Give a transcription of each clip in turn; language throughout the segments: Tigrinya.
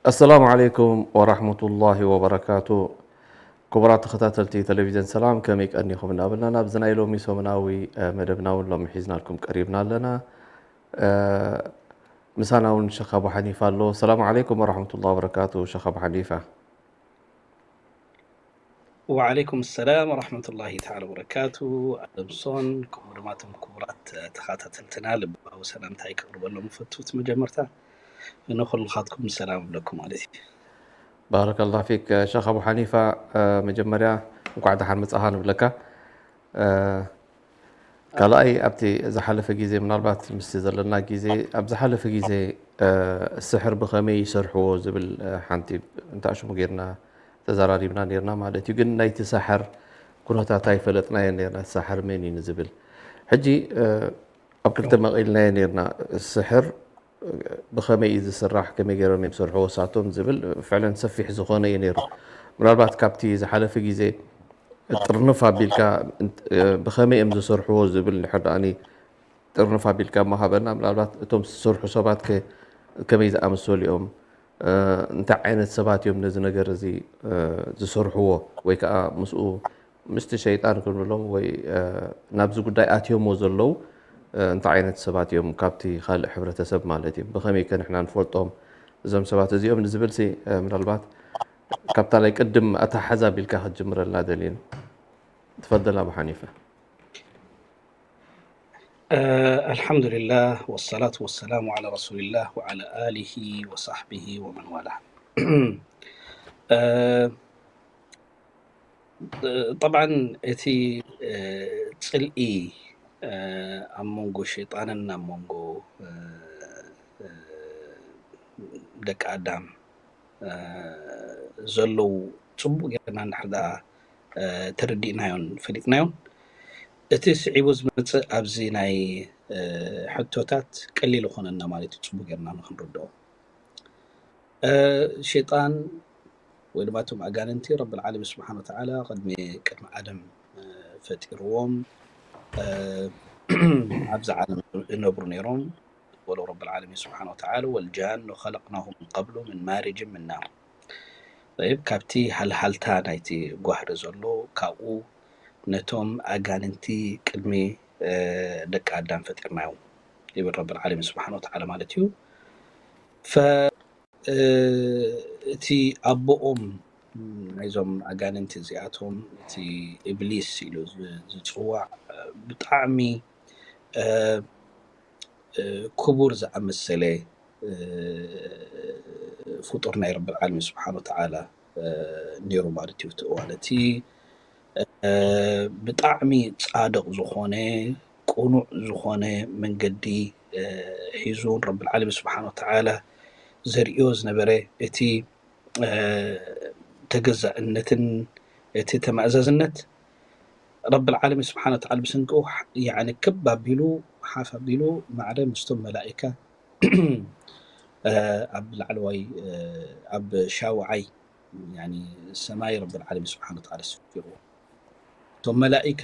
ኣሰላሙ ዓለይኩም ወራህመቱላሂ ወበረካቱ። ክቡራት ተኸታተልቲ ቴሌቪዥን ሰላም፣ ከመይ ቀኒኹም እናበልና ናብዚ ናይ ሎሚ ሰሙናዊ፣ እ፣ መደብና እውን ሎሚ ሒዝናልኩም ቀሪብና ኣለና። እ፣ ምሳና እውን ሸኽ ኣቡ ሓኒፋ ኣሎ። ሰላሙ ዓለይኩም ወራህመቱላሂ ወበረካቱ፣ ሸኽ ኣቡ ሓኒፋ። ወዓለይኩም ሰላም ወራህመቱላሂ ተዓላ ወበረካቱ። ኣደምሶን፣ ከምኡ ድማ እቶም ክቡራት ተኸታተልትና ልባዊ ሰላምታይ ከቕርበሎም እፈቱ። እቲ መጀመርታ ንኹልኻትኩም ሰላም እብለኩም ማለት እዩ። ባረከላህ ፊክ ሸኽ ኣቡ ሓኒፋ። እ፣ መጀመርያ እንኳዕ ደሓን መጻኻ ንብለካ። እ፣ ካልኣይ ኣብቲ ዝሓለፈ ግዜ ምናልባት ምስቲ ዘለና ግዜ ኣብ ዝሓለፈ ግዜ፣ እ፣ ስሕር ብኸመይ ይሰርሕዎ ዝብል፣ እ፣ ሓንቲ እንታሽሙ ጌርና ተዘራሪብና ኔርና ማለት እዩ። ግን ናይቲ ሳሕር ኩነታት ኣይፈለጥናዮ ኔርና፣ እቲ ሳሕር መን እዩ ንዝብል። ሕጂ፣ እ፣ ኣብ ክልተ መቒልናዮ ኔርና። ስሕር ብኸመይ እዩ ዝስራሕ፣ ከመይ ገይሮም እዮም ዝሰርሕዎ እሳቶም ዝብል ፍዕለን ሰፊሕ ዝኾነ እዩ ነይሩ። ምናልባት ካብቲ ዝሓለፈ ግዜ ጥርንፍ ኣቢልካ እንት-፣ ብኸመይ እዮም ዝሰርሕዎ ዝብል እንድሕር ደኣኒ ጥርንፍ ኣቢልካ እሞ ሃበና። ምናልባት እቶም ዝሰርሑ ሰባት ከ ከመይ ዝኣመሰሉ እዮም? እ፣ እንታይ ዓይነት ሰባት እዮም ነዚ ነገር እዚ፣ እ፣ ዝሰርሕዎ ወይ ከዓ ምስኡ ምስቲ ሸይጣን ክንብሎም ወይ፣ እ፣ ናብዚ ጉዳይ ኣትዮሞ ዘለዉ፣ እ፣ እንታይ ዓይነት ሰባት እዮም ካብቲ ካልእ ሕብረተሰብ ማለት እዩ? ብኸመይ ከ ንሕና ንፈልጦም እዞም ሰባት እዚኦም ንዝብል ሲ፣ እ፣ ምናልባት ካብታ ናይ ቅድም ኣተሓሕዛ ቢልካ ክትጅምረልና ደልየን። ትፈደል ኣቡ ሓኒፈ። እ፣ ኣልሓምዱሊላህ ወሰላቱ ወሰላሙ ዓላ ረሱሊላህ ወዓላ ኣሊሂ ወሳሕቢሂ ወመን ዋላ። እ፣ ጠብዓን እቲ፣ እ፣ ጽልኢ፣ እ፣ ኣብ መንጎ ሸይጣንን ኣብ መንጎ፣ እ፣ እ፣ ደቂ ኣዳም፣ እ፣ ዘለዉ ጽቡቕ ጌርና እንድሕር ደኣ፣ እ፣ ተረዲእናዮን ፈሊጥናዮን፣ እቲ ስዒቡ ዝመጽእ ኣብዚ ናይ፣ እ፣ ሕቶታት ቀሊል ይኾነና ማለት እዩ፣ ጽቡቕ ጌርና ንኽንርድኦ። እ፣ ሸይጣን ወይ ድማ እቶም ኣጋንንቲ ረብል ዓለሚን ስብሓን ወተዓላ ቅድሚ፣ ቅድሚ ኣደም፣ እ፣ ፈጢርዎም፣ እ፣ ኣብዚ ዓለም ይነብሩ ነይሮም። ወለው ረብል ዓለሚን ስብሓን ወተዓላ፣ "ወልጃኑ ኸለቅናሁ ምን ቀብሉ ምን ማሪጅን ምን ናር።" ጠይብ፣ ካብቲ ሃልሃልታ ናይቲ ጓህሪ ዘሎ፣ ካብኡ ነቶም ኣጋንንቲ ቅድሚ፣ እ፣ ደቂ ኣዳም ፈጢርናዮም ይብል ረብል ዓለሚን ስብሓን ወተዓላ ማለት እዩ። ፈ-፣ እ፣ እቲ ኣቦኦም ናይዞም ኣጋንንቲ እዚኣቶም፣ እቲ እብሊስ ኢሉ ዝ-፣ ዝጽዋዕ፣ እ፣ ብጣዕሚ፣ እ፣ እ፣ ክቡር ዝኣመሰለ፣ እ፣ ፍጡር ናይ ረብል ዓለሚን ስብሓን ወተዓላ፣ እ፣ ነይሩ ማለት እዩ። እቲ እዋን እቲ፣ እ፣ ብጣዕሚ ጻድቕ ዝኾነ፣ ቅኑዕ ዝኾነ መንገዲ፣ እ፣ ሒዙ ረብል ዓለሚን ስብሓን ወተዓላ ዘርእዮ ዝነበረ እቲ፣ እ፣ ተገዛእነትን እቲ ተማእዛዝነት ረብል ዓለሚን ስብሓን ወተዓላ ብሰንክኡ ሕ-፣ ያዕኒ ክብ ኣቢሉ፣ ሓፍ ኣቢሉ ማዕረ ምስቶም መላኢካ፣ እ፣ ኣብ ላዕለዋይ፣ እ፣ ኣብ ሻውዓይ፣ ያኒ ሰማይ ረብል ዓለሚን ስብሓን ወተዓላ ሰፊርዎ። እቶም መላኢካ፣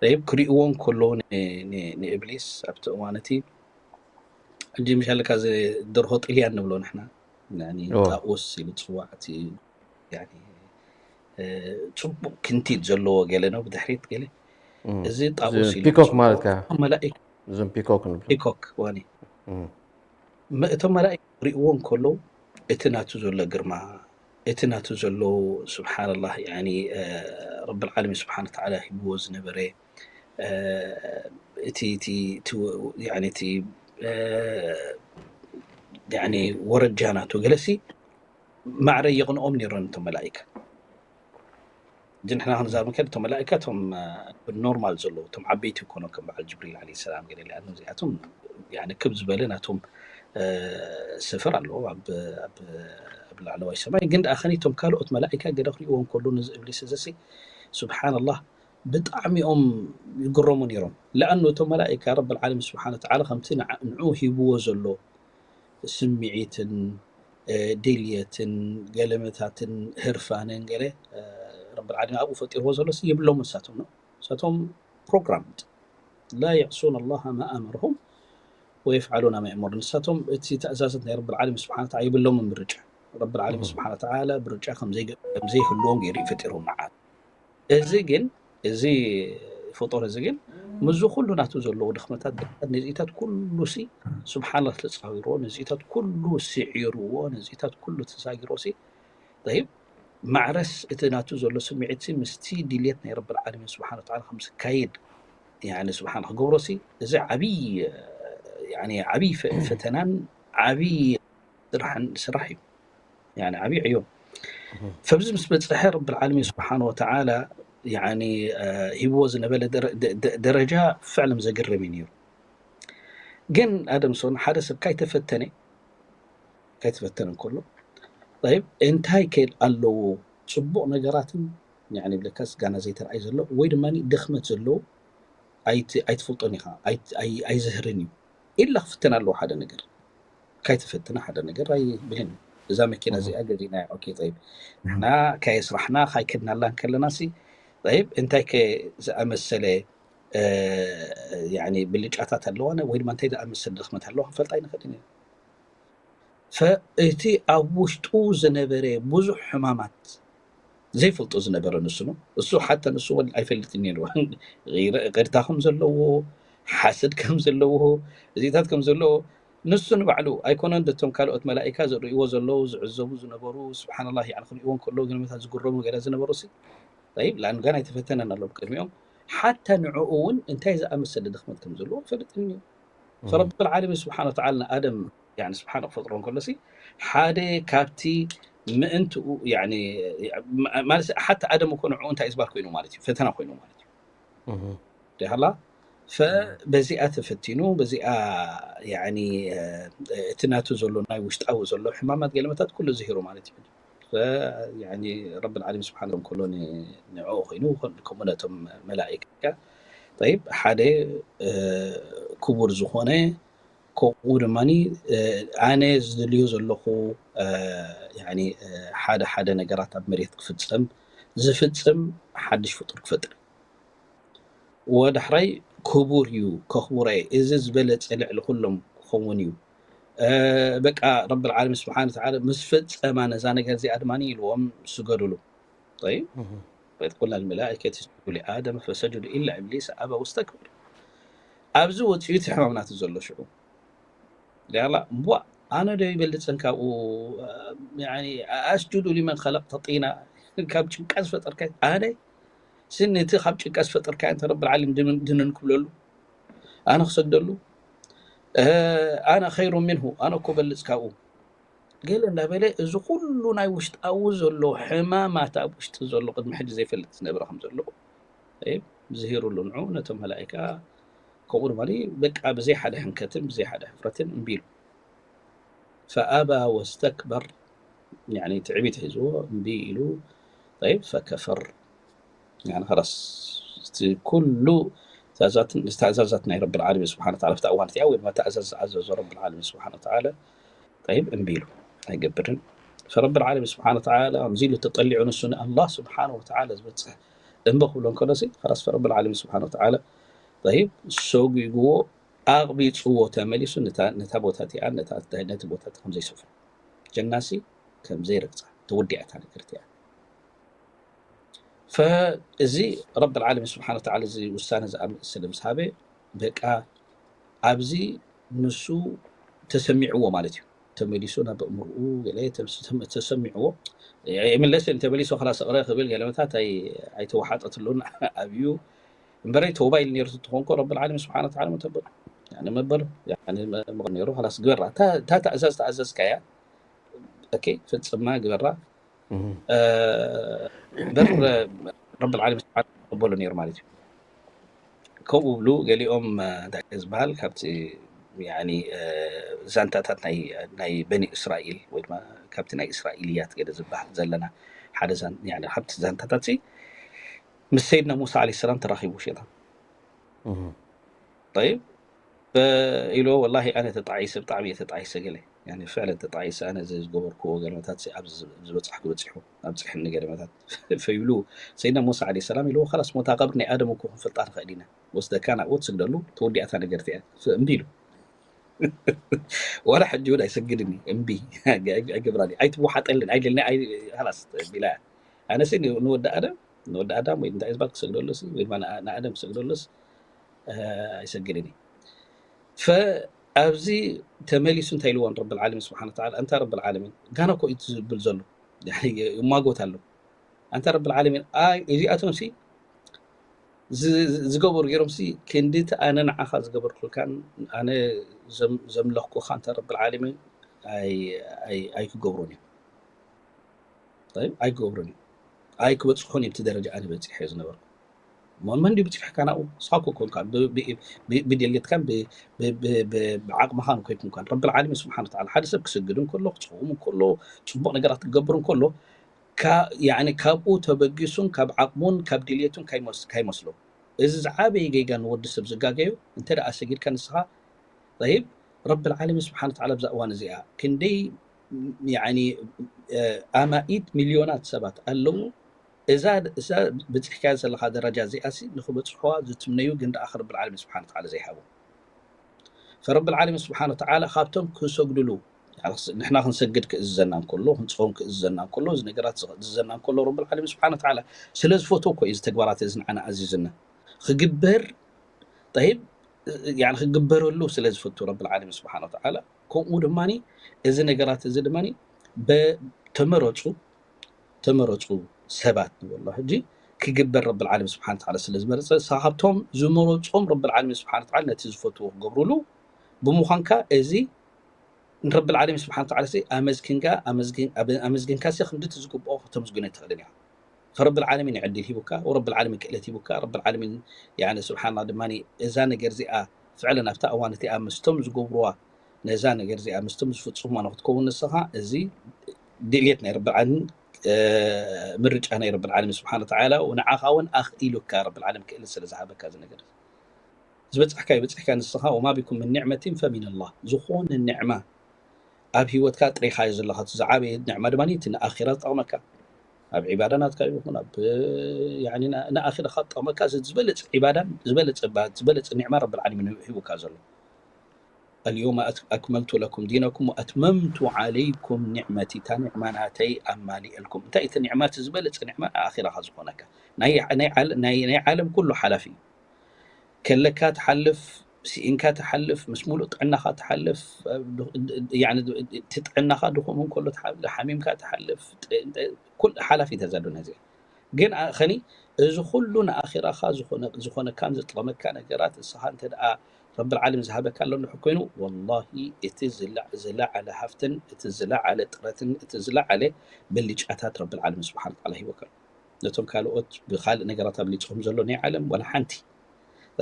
ጠይብ፣ ክሪእዎ እንከለዉ ን-፣ ን-፣ ንእብሊስ ኣብቲ እዋን እቲ፣ ሕጂ ምሻለካ እዚ ደርሆ ጥልያን ንብሎ ንሕና፣ ያኒ እዎ። ጣኡስ ኢሉ ዝጽዋዕ እቲ፣ ያኒ፣ እ፣ ጽቡቕ ክንቲት ዘለዎ ገለ ነው ብድሕሪት ገለ። እም። እዚ እዚ ጣኡስ ኢሉ ፒኮክ ዝጽውዖ ማለት ከ? እቶም መላኢካ እዞም ፒኮክ ንብሎ። ፒኮክ፣ ዋኒ። እም። መ-፣ እቶም መላኢካ ክሪእዎ እንከለዉ፣ እቲ ናቱ ዘሎ ግርማ፣ እቲ ናቱ ዘሎ፣ ስብሓንላህ፣ ያኒ፣ እ፣ ረብል ዓለሚን ስብሓን ወተዓላ ሂብዎ ዝነበረ፣ እ፣ እቲ፣ እቲ፣ እቲ፣ ያኒ፣ እቲ፣ እ፣ ያኒ፣ ወረጃ ናቱ ገለሲ ማዕረ የቕንኦም ነይሮም እቶም መላኢካ። እዚ ንሕና ክንዛረብ ከል እቶም መላኢካ እቶም፣ እ፣ ኖርማል ዘለዉ፣ እቶም ዓበይቲ ይኮኑ፣ ከም በዓል ጅብሪል ዓለይሂ ሰላም ገለ፣ ለኣኑ እዚኣቶም፣ ያኒ፣ ክብ ዝበለ ናቶም፣ እ፣ ስፍር ኣለዎ ኣብ፣ ኣብ፣ ኣብ ላዕለዋይ ሰማይ። ግን ደኣ ኸኒ እቶም ካልኦት መላኢካ ገለ ክሪእዎ እንከሎ፣ ነዚ እብሊስ እዚሲ፣ ስብሓንላህ፣ ብጣዕሚ እዮም ይግረሙ ነይሮም። ለኣኑ እቶም መላኢካ ረብል ዓለሚን ስብሓን ወተዓላ ከምቲ ንዓ-፣ ንዑ ሂብዎ ዘሎ ስምዒትን ድልየትን ገለመታትን ህርፋንን ገለ ረብል ዓለሚን ኣብኡ ፈጢርዎ ዘሎ የብሎም። ንሳቶም ነው ንሳቶም ፕሮግራምድ ላ የዕሱን ኣላህ ማ ኣመርሁም ወየፍዓሉና ማ የእሙር። ንሳቶም እቲ ትእዛዘት ናይ ረብል ዓለሚን ስብሓን ተዓላ የብሎምን ምርጫ። ረብል ዓለሚን ስብሓን ተዓላ ምርጫ ከምዘይህልዎም ገይሩ ፈጢሮም። መዓት እዚ ግን እዚ ፍጡር እዚ ግን ምዚ ኩሉ ናቱ ዘለዎ ድኽመታት ነዚኢታት ኩሉ ሲ ስብሓንላ ተፃዊርዎ፣ ነዚኢታት ኩሉ ስዒርዎ፣ ነዚኢታት ኩሉ ተሳጊሮ ሲ ይብ ማዕረስ እቲ ናቱ ዘሎ ስምዒት ሲ ምስቲ ድልየት ናይ ረብል ዓለሚን ስብሓን ተዓላ ከም ዝካየድ ስብሓን ክገብሮ ሲ እዚ ዓብይ ዓብይ ፈተናን ዓብይ ስራሕን ስራሕ እዩ። ዓብይ ዕዮ ፈብዚ ምስ በፀሐ ረብል ዓለሚን ስብሓን ወተዓላ ሂብዎ ዝነበረ ደረጃ ፍዕለም ዘግርም እዩ ነይሩ። ግን ኣደምሶን ሓደ ሰብ ካይተፈተነ ካይተፈተነ እንከሎ እንታይ ከ ኣለዎ ፅቡቕ ነገራትን ብለካስ ጋና ዘይተረኣይ ዘሎ ወይ ድማ ድኽመት ዘለዎ ኣይትፈልጦን ኢኻ፣ ኣይዝህርን እዩ ኢላ ክፍተን ኣለዎ ሓደ ነገር። ካይተፈተነ ሓደ ነገር ኣይብልን። እዛ መኪና እዚኣ ገዚእናያ፣ ኦኬ፣ ጠይብ፣ ንሕና ካየ ስራሕና ካይከድናላ እንከለና ሲ ጠይብ እንታይ ከ ዝኣመሰለ ብልጫታት ኣለዋ ወይ ድማ እንታይ ዝኣመሰለ ድኽመት ኣለዋ ክንፈልጣ ኣይንኽእልን ኢና። ፈእቲ ኣብ ውሽጡ ዝነበረ ብዙሕ ሕማማት ዘይፈልጦ ዝነበረ ንሱ ነው። እሱ ሓታ ንሱ ወል ኣይፈልጥን ነይሩ። ቅርታ ከም ዘለዎ፣ ሓስድ ከም ዘለዎ፣ እዚታት ከም ዘለዎ ንሱ ንባዕሉ ኣይኮነን ደቶም ካልኦት መላኢካ ዝርእይዎ ዘለዉ ዝዕዘቡ ዝነበሩ ስብሓንላህ ክርእይዎ እንከለዉ ግንመታት ዝጉረሙ ገለ ዝነበሩ ሲ ጠይብ ላን ጋና ኣይተፈተነን ኣሎ ቅድሚኦም ሓታ ንዕኡ እውን እንታይ ዝኣመሰለ ድኽመት ከም ዘለዎ ኣይፈልጥን እዩ። ፈረብል ዓለሚን ስብሓን ወተዓላ ንኣደም ስብሓን ክፈጥሮ እንከሎ ሲ ሓደ ካብቲ ምእንትኡ ማለት ሓታ ኣደም እኮ ንዕኡ እንታይ ዝባል ኮይኑ ማለት እዩ ፈተና ኮይኑ ማለት እዩ ዲሃላ በዚኣ ተፈቲኑ በዚኣ እቲ ናቱ ዘሎ ናይ ውሽጣዊ ዘሎ ሕማማት ገለመታት ኩሉ ዝሂሩ ማለት እዩ። ረብል ዓለሚን ስብሓን እንከሎ ንዕኡ ኮይኑ ከምኡ ነቶም መላኢካ ጠይብ ሓደ ክቡር ዝኾነ ከምኡ ድማ ኣነ ዝደልዮ ዘለኹ ሓደ ሓደ ነገራት ኣብ መሬት ክፍፀም ዝፍፅም ሓድሽ ፍጡር ክፈጥር ወዳሕራይ ክቡር እዩ ከኽቡረ እዚ ዝበለፀ ልዕሊ ኩሎም ክኸውን እዩ። በቃ ረብል ዓለሚን ስብሓን ተዓላ ምስ ፈፀማ ነዛ ነገር እዚኣ ድማ ኢልዎም ስገዱሉ። ጠይብ ፈኢዝ ቁልና ልመላኢከት እስጁዱ ሊኣደም ፈሰጀዱ ኢላ እብሊስ ኣባ ወስተክበር። ኣብዚ ወፂኡ እቲ ሕማም ናቱ ዘሎ ሽዑ ዲያላ እምቧእ ኣነ ዶ ይበልፅን ካብኡ ኣስጁዱ ሊመን ከለቅተ ጢና ካብ ጭቃ ዝፈጠርካ ኣነ ስኒ እቲ ካብ ጭቃ ዝፈጠርካ እንተ ረብል ዓለም ድንን ክብለሉ ኣነ ክሰግደሉ ኣነ ኸይሩ ምንሁ ኣነ እኮ በልፅ ካብኡ ገለ እንዳበለ እዚ ኩሉ ናይ ውሽጣዊ ዘሎ ሕማማት ኣብ ውሽጢ ዘሎ ቅድሚ ሕጂ ዘይፈልጥ ዝነበረ ከም ዘሎ ዝሂሩሉ ንዑ ነቶም መላኢካ ከምኡ ድማ በቃ ብዘይ ሓደ ሕንከትን ብዘይ ሓደ ሕፍረትን እምቢ ኢሉ ፈኣባ ወስተክበር ትዕቢት ሒዝዎ እምቢ ኢሉ ፈከፈር ኸላስ እቲ ኩሉ ትእዛዛት ናይ ረብል ዓለሚን ስብሓን ወተዓላ ኣብታ እዋን እቲኣ ወይ ድማ ትእዛዝ ዝኣዘዞ ረብል ዓለሚን ስብሓን ወተዓላ ጠይብ እምቢ ኢሉ ኣይገብርን። ፈረብል ዓለሚን ስብሓን ወተዓላ ከምዚ ኢሉ ተጠሊዑ ንሱ ንኣላህ ስብሓን ወተዓላ ዝበፅሕ እምቢ ክብሎ እንከሎሲ ኸላስ ፈረብል ዓለሚን ስብሓን ወተዓላ ጠይብ ሰጒግዎ ኣቕቢፅዎ ተመሊሱ ነታ ቦታ እቲኣ ነቲ ቦታ እቲ ከምዘይሰፍሮ ጀናሲ ከምዘይረግፃ ተወዲኣታ ነገር እቲኣ ፈእዚ ረብል ዓለሚን ስብሓን ወተዓላ እዚ ውሳነ ዝኣምእስለ ምስ ሃበ በቃ ኣብዚ ንሱ ተሰሚዕዎ ማለት እዩ ተመሊሱ ናብ እምርኡ ገለ ተሰሚዕዎ የምለስን ተመሊሱ ከላስ እቕረ ክብል ገለመታት ኣይተወሓጠትሉን ኣብዩ እምበረይ ተውባ ኢሉ ነይሩ ትኾንኮ ረብል ዓለሚን ስብሓን ወተዓላ መተበሉ መበሉ ነይሩ ከላስ ግበራ እታ ትእዛዝ ተኣዘዝካያ ፈፅማ ግበራ በር ረብል ዓለሚን ስብሓን ተበሉ ነይሩ ማለት እዩ። ከምኡ ብሉ ገሊኦም እንታይ ዝበሃል ካብቲ ዛንታታት ናይ በኒ እስራኤል ወይ ድማ ካብቲ ናይ እስራኤልያት ገለ ዝበሃል ዘለና ሓደ ካብቲ ዛንታታት ምስ ሰይድና ሙሳ ዓለ ሰላም ተራኺቡ ሸጣን ጠይብ ኢሉ ወላሂ ኣነ ተጣዒሰ ብጣዕሚ እየ ተጣዒሰ ገለ ያኒ ፍዕለን ተጣዒሰ ኣነ እዚ ዝገበርክዎ ገለመታት ሲ ኣብዚ ዝበፃሕኩ በፂሑ ኣብፅሕኒ ገለመታት ፈይብሉ ሰይድና ሙሳ ዓለይሂ ሰላም ኢልዎ ካላስ ሞታ ቀብሪ ናይ ኣደም እኮ ክንፈልጣ ንኽእል ኢና ወስደካ ናብኡ ትስግደሉ ተወዲኣታ ነገር እያ እምቢ ኢሉ ዋላ ሕጂ እውን ኣይሰግድን እምቢ ኣይገብራን ኣይትወሓጠልን ኣይደልን ካላስ ቢላ ኣነሲ ንወዲ ኣደም ንወዲ ኣዳም ወይ እንታይ ዝባል ክሰግደሉሲ ወይ ድማ ንኣደም ክሰግደሉስ ኣይሰግድን እዩ ፈኣብዚ ተመሊሱ እንታይ ኢልዎ ረብል ዓለሚን ስብሓን ተዓላ እንታ ረብል ዓለሚን ጋና እኮ እዩ ዝብል ዘሎ ይማጎት ኣሎ ኣንታ ረብል ዓለሚን እዚኣቶም ሲ ዝገበሩ ገይሮም ሲ ክንድቲ ኣነ ንዓኻ ዝገበርኩልካን ኣነ ዘምለኽኩኻ እንተ ረብል ዓለሚን ኣይክገብሩን እዮም ኣይክገብሩን እዮም ኣይክበፅሑን እዮም እቲ ደረጃ ኣነ በፂሐ ዝነበርኩ መን መን ድዩ ብፅሕካ ናብኡ ንስኻ እኮ ኮንካ ብድልየትካ ብዓቕምኻ ንኮይኩንካ ረብል ዓለሚን ስብሓን ተዓላ ሓደ ሰብ ክሰግድ እንከሎ ክፅውም እንከሎ ፅቡቅ ነገራት ክገብር እንከሎ ካብኡ ተበጊሱን ካብ ዓቕሙን ካብ ድልየቱን ካይመስሎ እዚ ዝዓበየ ጌጋ ንወዲ ሰብ ዝጋገዩ እንተ ደኣ ሰጊድካ ንስኻ ይብ ረብል ዓለሚን ስብሓን ተዓላ ብዛ እዋን እዚኣ ክንደይ ኣማኢት ሚልዮናት ሰባት ኣለዉ እዛ እዛ በፂሕካያ ዘለካ ደረጃ እዚኣሲ ንክበፅሕዋ ዝትምነዩ ግን ደኣ ረብል ዓለሚን ስብሓን ተዓላ ዘይሃቦም ፈረብል ዓለሚን ስብሓን ተዓላ ካብቶም ክሰግድሉ ንሕና ክንሰግድ ክእዝዘና እንከሎ ክንፀውም ክእዝዘና እንከሎ እዚ ነገራት ዝእዝዘና እንከሎ ረብል ዓለሚን ስብሓን ተዓላ ስለ ዝፈትዎ እኮ እዩ እዚ ተግባራት እዚ ንዓና ኣዚዝና ክግበር ጠይብ ክግበረሉ ስለ ዝፈቱ ረብል ዓለሚን ስብሓን ተዓላ ከምኡ ድማ እዚ ነገራት እዚ ድማ ተመረፁ ተመረፁ ሰባት ንበሎ ሕጂ ክግበር ረብል ዓለሚን ስብሓን ተዓላ ስለ ዝመረፀ ካብቶም ዝመረፆም ረብል ዓለሚን ስብሓን ተዓላ ነቲ ዝፈትዎ ክገብርሉ ብምዃንካ እዚ ንረብል ዓለሚን ስብሓን ተዓላ ኣመስግንካ ኣመስግንካ ሲ ክንድቲ ዝግብኦ ከተመስግኖ ኣይትኽእልን ኢኻ ፈረብል ዓለሚን ዕድል ሂቡካ ወረብል ዓለሚን ክእለት ሂቡካ ረብል ዓለሚን ያኒ ስብሓና ድማ እዛ ነገር እዚኣ ፍዕለን ኣብታ እዋን እቲኣ ምስቶም ዝገብርዋ ነዛ ነገር እዚኣ ምስቶም ዝፍፅሙዋ ንክትከውን ንስኻ እዚ ድልየት ናይ ረብል ዓለሚን ምርጫ ናይ ረብል ዓለሚን ስብሓን ተዓላ ንዓኻ እውን ኣኽኢሉካ ረብል ዓለሚን ክእለት ስለ ዝሃበካ እዚ ነገር ዝበፅሕካ ይበፅሕካ ንስኻ ወማ ቢኩም ምን ኒዕመቲን ፈሚን ኣላህ ዝኾነ ኒዕማ ኣብ ህይወትካ ጥሪኻዮ ዘለኻ እቲ ዝዓበየ ኒዕማ ድማ እቲ ንኣኺራ ዝጠቕመካ ኣብ ዒባዳ ናትካ ይኹን ኣብ ንኣኺራኻ ዝጠቕመካ ዝበለፀ ዒባዳን ዝበለፀ ዝበለፀ ኒዕማ ረብል ዓለሚን ሂቡካ ዘሎ اليوم أكملت لكم دينكم وأتممت عليكم نعمتي تا نعمة ناتي أمالي لكم أنت إذا نعمات زبلت نعمة آخرة خزقونك ناي ناي عل ناي ناي عالم كله حلفي ከለካ ትሓልፍ ስኢንካ ትሓልፍ ምስ ሙሉእ ጥዕናኻ ትሓልፍ እቲ ጥዕናኻ ድኹም እንከሎ ሓሚምካ ትሓልፍ ሓላፊ ተዛዶ ነዚ ግን ኸኒ እዚ ኩሉ ንኣኺራኻ ዝኾነካን ዝጠቕመካ ነገራት ንስኻ እንተ ደኣ ረብል ዓለም ዝሃበካ ኣሎ እንድሕር ኮይኑ ወላሂ እቲ ዝለዓለ ሃፍትን እቲ ዝለዓለ ጥረትን እቲ ዝለዓለ ብልጫታት ረብል ዓለም ስብሓን ታላ ሂበካ ነቶም ካልኦት ብካልእ ነገራት ኣብሊፅኹም ዘሎ ናይ ዓለም ዋላ ሓንቲ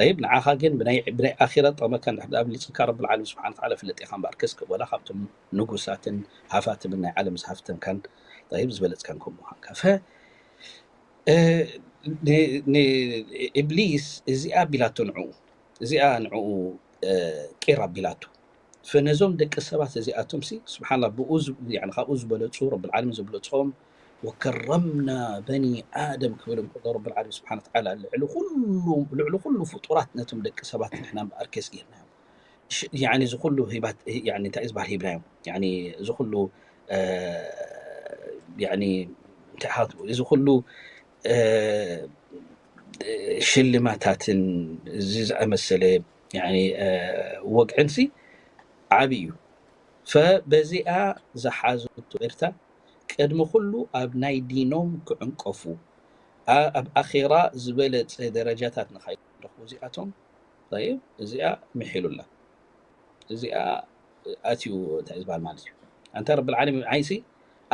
ይብ ንዓኻ ግን ብናይ ኣኺራ ጠመካ እንድሕር ኣብሊፅካ ረብል ዓለም ስብሓን ታላ ፍለጥ ኢኻ እምበኣር ከስክ ወላ ካብቶም ንጉሳትን ሃፋትምን ናይ ዓለም ዝሃፍተምካን ይብ ዝበለፅካን ከም ምዃንካ ፈ ኢብሊስ እዚኣ ቢላቶ ንዕኡ እዚኣ ንዕኡ ቂር ኣቢላቶ ፈነዞም ደቂ ሰባት እዚኣቶም ሲ ስብሓላ ብኡ ካብኡ ዝበለፁ ረብል ዓለሚን ዝብለፆም ወከረምና በኒ ኣደም ክብል እንከሎ ረብል ዓለሚን ስብሓን ተዓላ ልዕሊ ኩሉ ፍጡራት ነቶም ደቂ ሰባት ንሕና እምበኣር ከስጊርናዮም እዚ ኩሉ ሂባት እንታይ ዝበሃል ሂብናዮም እዚ ኩሉ እንታይ እዚ ኩሉ ሽልማታትን እዚ ዝኣመሰለ ወግዕንሲ ዓብዪ እዩ። ፈበዚኣ ዝሓዘቶ ኤርትራ ቅድሚ ኩሉ ኣብ ናይ ዲኖም ክዕንቀፉ ኣብ ኣኼራ ዝበለጸ ደረጃታት ንኸይረኽቡ እዚኣቶም እዚኣ ምሒሉላ እዚኣ ኣትዩ እንታይ ዝበሃል ማለት እዩ ኣንታ ረብል ዓለሚን ዓይሲ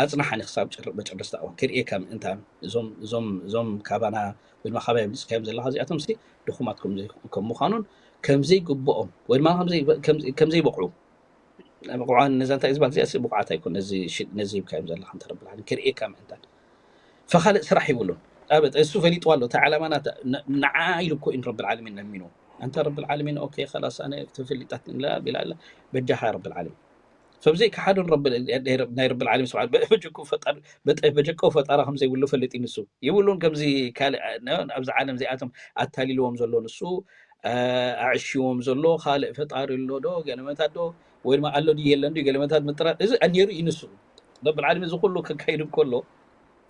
ኣጽናሓኒ ክሳብ መጨረስታ እዋን ክርእየካ ምእንታን እዞም እዞም እዞም ካባና ወይ ድማ ካባይ ኣብሊፅካዮም ዘለካ እዚኣቶም ሲ ድኹማት ከም ምዃኑን ከም ዘይግብኦም ወይ ድማ ከም ዘይበቕዑ ብቑዓን ነዛ እንታይ ዝበሃል እዚኣ ሲ ብቑዓት ኣይኮን ነዚ ሂብካዮም ዘለካ እንተ ረብል ዓለሚን ክርእየካ ምእንታን ፈኻልእ ስራሕ ይብሉን ኣበት እሱ ፈሊጥዋ ኣሎ እታ ዓላማና ንዓ ኢሉ እኮ እዩ ረብል ዓለሚን ለሚኑ ኣንታ ረብል ዓለሚን፣ ኦኬ፣ ኸላስ፣ ኣነ ተፈሊጣት ኢላ፣ ቢላ ኣላ፣ በጃኻ ረብል ዓለሚን። ፈብዘይ ከሓዱን ረብል-፣ ናይ ረብል ዓለሚን ስብሓን፣ በ-፣ በጀኮ ፈጣር-፣ በጠ-፣ በጀኮ ፈጣራ ከም ዘይብሉ ፈሊጥ እዩ ንሱ። ይብሉን ከምዚ ካልእ፣ ነ-፣ ኣብዚ ዓለም እዚኣቶም ኣታሊልዎም ዘሎ ንሱ፣ እ፣ ኣዕሽዎም ዘሎ ካልእ ፈጣሪ ኣሎ ዶ? ገለመታት ዶ? ወይ ድማ ኣሎ ድዩ የለን ድዩ? ገለመታት ምጥራጥ። እዚ ነይሩ እዩ ንሱ። ረብል ዓለሚን እዚ ኩሉ ከካይድ እንከሎ፣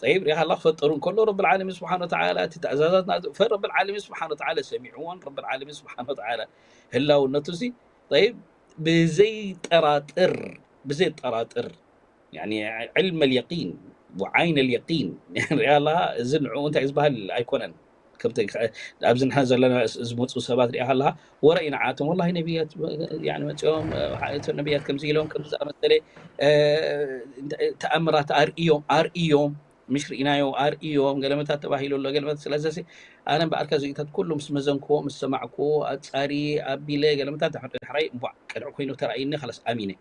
ጠይብ፣ ሪኢኻ ኣላ ክፈጥር እንከሎ፣ ረብል ዓለሚን ስብሓን ወተዓላ እቲ ትእዛዛት ናቱ፣ ፈ-፣ ረብል ዓለሚን ስብሓን ወተዓላ ሰሚዕዎን፣ ረብል ዓለሚን ስብሓን ወተዓላ ህላውነቱ እዚ፣ ጠይብ፣ ብዘይጠራጥር፣ ብዘይጠራጥር፣ ያኒ፣ ዕልም ልየቂን ወዓይን ልየቂን፣ ሪኢኻ ኣለኻ፣ እዚ ንዕኡ እንታይ ዝበሃል ኣይኮነን። ከምቲ ኣብዚ ንሕና ዘለና ዝመፁ ሰባት ሪኢኻ ኣለኻ፣ ወረ እዩ ንዓቶም። ወላሂ ነቢያት፣ ያኒ፣ መፂኦም፣ እቶም ነቢያት ከምዚ ኢሎም፣ ከምዚ ዝኣመሰለ፣ እ፣ ተኣምራት ኣርእዮም፣ ኣርእዮም፣ ምሽ ርኢናዮ፣ ኣርእዮም፣ ገለመታት ተባሂሉ ኣሎ፣ ገለመታት። ስለዚ ኣነ እምበኣርካ እዚታት ኩሉ ምስ መዘንክዎ፣ ምስ ሰማዕክዎ፣ ኣጻሪ ኣቢለ፣ ገለመታት ድሕር-፣ ድሕራይ እምቧዕ ቅንዕ ኮይኑ ተራእዩኒ፣ ከላስ ኣሚነ።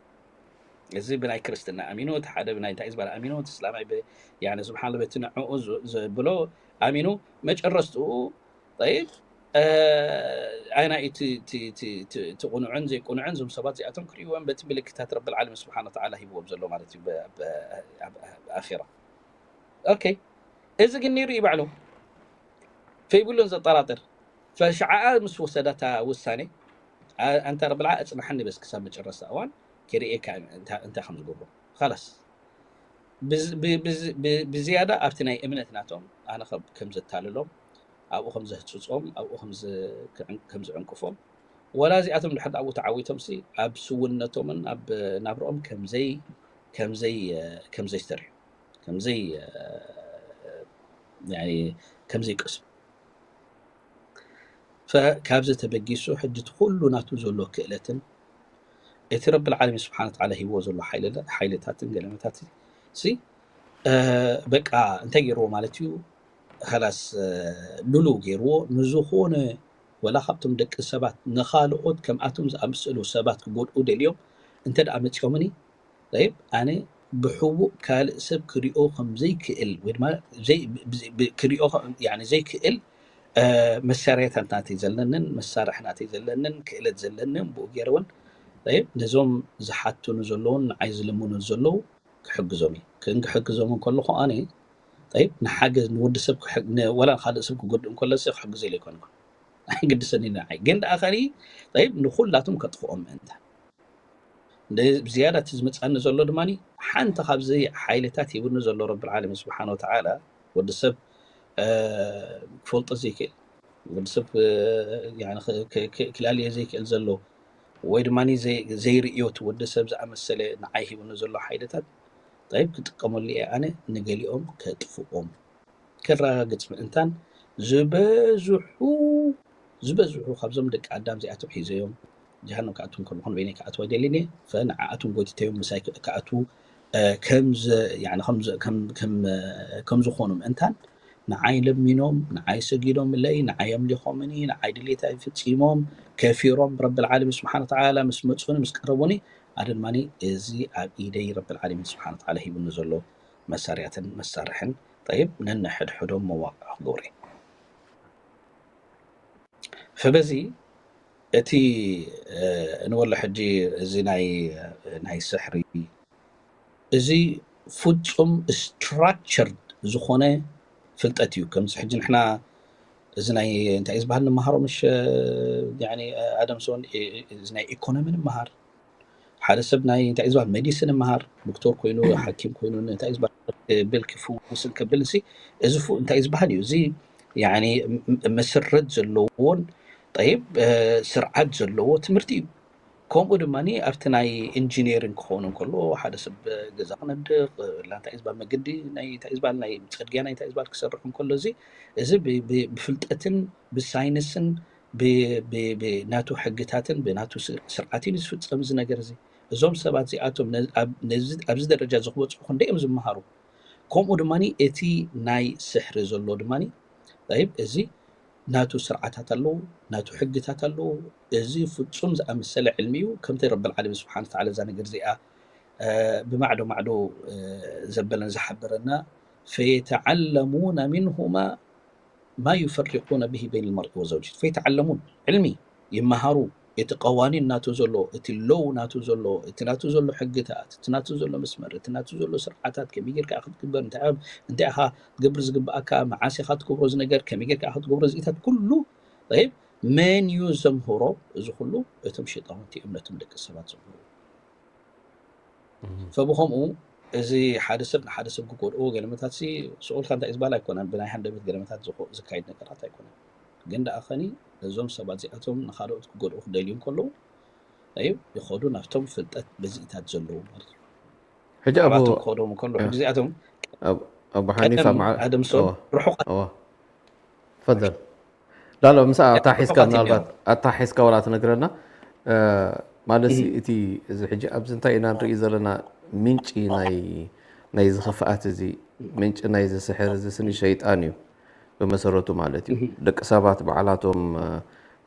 እዚ ብናይ ክርስትና ኣሚኑ፣ እቲ ሓደ ብናይ እንታይ ዝበሃል ኣሚኑ፣ እቲ እስላማይ ብ-፣ ያኒ ስብሓን በቲ ንዕኡ ዝ-፣ ዘብሎ ኣሚኑ፣ መጨረስትኡ፣ ጠይብ፣ እ፣ ኣየናይ እቲ፣ እቲ፣ እቲ፣ እቲ፣ እቲ ቁኑዕን ዘይቁኑዕን፣ እዞም ሰባት እዚኣቶም ክርእይዎም በቲ ምልክታት ረብል ዓለሚን ስብሓን ወተዓላ ሂብዎም ዘሎ ማለት እዩ፣ ብ-፣ ብ-፣ ኣብ፣ ኣብ ኣኼራ። ኦኬ፣ እዚ ግን ነይሩ እዩ ባዕሉ። ፈይብሉን ዘጠራጥር። ፈሽዓኣ ምስ ወሰዳታ ውሳኔ፣ ኣ-፣ ኣንታ ረብል ዓለሚን፣ ኣጽንሓኒ በስ ክሳብ መጨረስታ እዋን፣ ክርእየካ እንታ-፣ እንታይ ከም ዝገብሮ። ኸላስ። ብዝ-፣ ብ-፣ ብዝ-፣ ብ-፣ ብዝያዳ ኣብቲ ናይ እምነት ናቶም፣ ኣነ ከ-፣ ከም ዘታልሎም፣ ኣብኡ ከም ዘህጽጾም፣ ኣብኡ ከም ዝ-፣ ክዕን-፣ ከም ዝዕንቅፎም፣ ወላ እዚኣቶም ድሕር ኣብኡ ተዓዊቶምሲ፣ ኣብ ስውነቶምን ኣብ ናብርኦም ከም ዘይ-፣ ከም ዘይ-፣ ከም ዘይስተርሑ፣ ከም ዘይ-፣ ያኒ፣ ከም ዘይቀስሙ። ፈ-፣ ካብዚ ተበጊሱ፣ ሕጂ እቲ ኩሉ ናቱ ዘሎ ክእለትን፣ እቲ ረብል ዓለሚን ስብሓን ወተዓላ ሂብዎ ዘሎ ሓይለ-፣ ሓይልታትን ገለመታት ሲ፣ እ፣ በቃ እንታይ ገይርዎ ማለት እዩ፣ ኸላስ፣ እ፣ ሉሉው ገይርዎ፣ ንዝኾነ ወላ ካብቶም ደቂ ሰባት፣ ንኻልኦት ከምኣቶም ዝኣመሰሉ ሰባት ክጎድኡ ደልዮም እንተ ደኣ መጺኦምኒ፣ ጠይብ፣ ኣነ ብሕቡእ ካልእ ሰብ ክሪኦ ከም ዘይክእል፣ ወይ ድማ ዘይ-፣ ብ-፣ ብ-፣ ክሪኦ ከ-፣ ያኒ ዘይክእል፣ እ፣ መሳርያታት ናተይ ዘለንን፣ መሳርሒ ናተይ ዘለንን፣ ክእለት ዘለንን፣ ብኡ ገይረ እውን፣ ጠይብ፣ ነዞም ዝሓቱኒ ዘለውን ንዓይ ዝልምኑ ዘለዉ ክሕግዞም እዩ። ክን-፣ ክሕግዞም እንከለኹ ኣነ፣ ጠይብ፣ ንሓገዝ ንወዲ ሰብ ክሕግ-፣ ን-፣ ወላ ንኻልእ ሰብ ክጎድእ እንከሎ ሲ ክሕግዞ ኢለ ኣይኮንኩን። ኣይግድሰኒ ንዓይ። ግን ደኣ ኸኒ፣ ጠይብ፣ ንኹላቶም ከጥፍኦም ምእንታን። እንደ-፣ ብዝያዳ እቲ ዝመጽኣኒ ዘሎ ድማ፣ ሓንቲ ካብዚ ሓይልታት ሂቡኒ ዘሎ ረብል ዓለሚን ስብሓን ወተዓላ፣ ወዲ ሰብ፣ እ፣ ክፈልጦ ዘይክእል፣ ወዲ ሰብ፣ እ፣ ያኒ ክ-፣ ክ-፣ ክ-፣ ክላልዮ ዘይክእል ዘሎ፣ ወይ ድማ ዘይ-፣ ዘይርእዮ እቲ ወዲ ሰብ ዝኣመሰለ ንዓይ ሂቡኒ ዘሎ ሓይልታት፣ ጠይብ፣ ክጥቀመሉ እየ ኣነ፣ ንገሊኦም ከጥፍኦም። ከረጋግጽ ምእንታን፣ ዝበዝሑ፣ ዝበዝሑ ካብዞም ደቂ ኣዳም እዚኣቶም ሒዘዮም ጀሃነም ክኣትዉ እንከለኹ ንበይነይ ክኣትዉ ኣይደልን እየ። ፈንዓኣቶም ጎቲተዮም ምሳይ ክ-፣ ክኣትዉ፣ እ፣ ከም ዘ-፣ ያኒ ከም ዘ-፣ ከም፣ ከም፣ እ፣ ከም ዝኾኑ ምእንታን፣ ንዓይ ለሚኖም፣ ንዓይ ሰጊዶምለይ፣ ንዓይ ኣምሊኾምኒ፣ ንዓይ ድሌታይ ፍጺሞም፣ ከፊሮም፣ ረብል ዓለሚን ስብሓን ወተዓላ ምስ መጹኒ፣ ምስ ቀረቡኒ፣ ኣነ ድማ እዚ ኣብ ኢደይ ረብል ዓለሚን ስብሓን ወተዓላ ሂቡኒ ዘሎ መሳርያትን መሳርሕን፣ ጠይብ፣ ነንሕድሕዶም መዋቕዕ ክገብሩ እየ። ፈበዚ እቲ፣ እ፣ እንበሎ ሕጂ እዚ ናይ፣ ናይ ስሕሪ፣ እዚ ፍጹም ስትራክቸርድ ዝኾነ ፍልጠት እዩ። ከምዚ ሕጂ ንሕና እዚ ናይ እንታይ እዩ ዝበሃል ንመሃሮ፣ ምሽ፣ ያኒ፣ ኣደምሶን፣ እ፣ እ፣ እዚ ናይ ኢኮኖሚ ንምሃር፣ ሓደ ሰብ ናይ እንታይ እዩ ዝበሃል ሜዲሲን ንምሃር፣ ዶክተር ኮይኑ፣ ሓኪም ኮይኑ፣ እንታይ እዩ ዝበሃል ብል ክፍውስን ከብልን ሲ፣ እዚ ፉ-፣ እንታይ እዩ ዝበሃል እዩ። እዚ፣ ያኒ፣ ም-፣ ም-፣ መሰረት ዘለዎን፣ ጠይብ፣ እ፣ ስርዓት ዘለዎ ትምህርቲ እዩ። ከምኡ ድማ ኣብቲ ናይ ኢንጂነሪንግ ክኸውን እንከሎ፣ ሓደ ሰብ ገዛ ክነድቕ፣ ላ እንታይ እዩ ዝበሃል መገዲ፣ ናይ እንታይ እዩ ዝበሃል ናይ ጽርግያ፣ ናይ እንታይ እዩ ዝበሃል ክሰርሕ እንከሎ፣ እዚ፣ እዚ ብ-፣ ብ-፣ ብፍልጠትን ብሳይንስን ብ-፣ ብ-፣ ብናቱ ሕግታትን ብናቱ ስ-፣ ስርዓትን እዩ ዝፍጸም እዚ ነገር እዚ። እዞም ሰባት እዚኣቶም ነ-፣ ኣብ-፣ ነዚ፣ ኣብዚ ደረጃ እዚ ክበጽሑ ክንደይ እዮም ዝመሃሩ? ከምኡ ድማ እቲ ናይ ስሕሪ ዘሎ ድማ፣ ጠይብ፣ እዚ ናቱ ስርዓታት ኣለዎ፣ ናቱ ሕግታት ኣለዎ። እዚ ፍጹም ዝኣመሰለ ዕልሚ እዩ። ከምቲ ረብል ዓለሚን ስብሓን ወተዓላ እዛ ነገር እዚኣ፣ እ፣ ብማዕዶ ማዕዶ፣ እ፣ ዘበለን ዝሓበረና፣ ፈየተዓለሙነ ሚንሁማ ማ ዩፈሪቁነ ብሂ በይነ ልመርኢ ወዘውጂ። ፈየተዓለሙን፣ ዕልሚ፣ ይመሃሩ። እቲ ቀዋኒን ናቱ ዘሎ፣ እቲ ሎው ናቱ ዘሎ፣ እቲ ናቱ ዘሎ ሕግታት፣ እቲ ናቱ ዘሎ መስመር፣ እቲ ናቱ ዘሎ ስርዓታት ከመይ ጌርካ ክትግበር፣ እንታይ ኢኻ ክትገብር ዝግብኣካ፣ መዓስ ኢኻ ትገብሮ እዚ ነገር፣ ከመይ ጌርካ ክትገብሮ እዚታት ኩሉ። ጠይብ፣ መን እዩ ዘምህሮ እዚ ኩሉ? እቶም ሸይጣውንቲ እዮም ነቶም ደቂ ሰባት ዘምህሩ። ፈብኸምኡ እዚ ሓደ ሰብ ንሓደ ሰብ ክጎድእዎ ገለመታት ሲ ስቑልካ እንታይ ዝበሃል ኣይኮነን። ብናይ ሃንደበት ገለመታት ዝኮ- ዝካየድ ነገራት ኣይኮነን። ግን ደኣ ኸኒ ነዞም ሰባት እዚኣቶም ንኻልኦት ክጎድኡ ክደልዩ እንከለዉ እዩ ይኸዱ ናብቶም ፍልጠት ብዝኢታት ዘለዉ ማለት እዩ። ሕጂ ኣቡ ናባቶም ክኸዶም እንከሎ ሕጂ እዚኣቶም ኣቡ- ኣቡ ሓኒፋ ቀደም መዓ ኣደምሶም እዋ ርሑቓት እዋ ፈደል ላሎ ምሳ ኣታ ሒዝካ ርሑቓት እዮም ምናልባት ነይሮም። ኣታ ሒዝካ ወላ ትነግረና እ፣ ማለት ሲ እቲ እዚ ሕጂ ኣብዚ እንታይ ኢና ንርኢ ዘለና ምንጪ ናይ ናይ ዝኽፍኣት እዚ ምንጪ ናይ ዝስሕር እዚ ስኒ ሸይጣን እዩ ብመሰረቱ ማለት እዩ። ደቂ ሰባት ባዕላቶም እ፣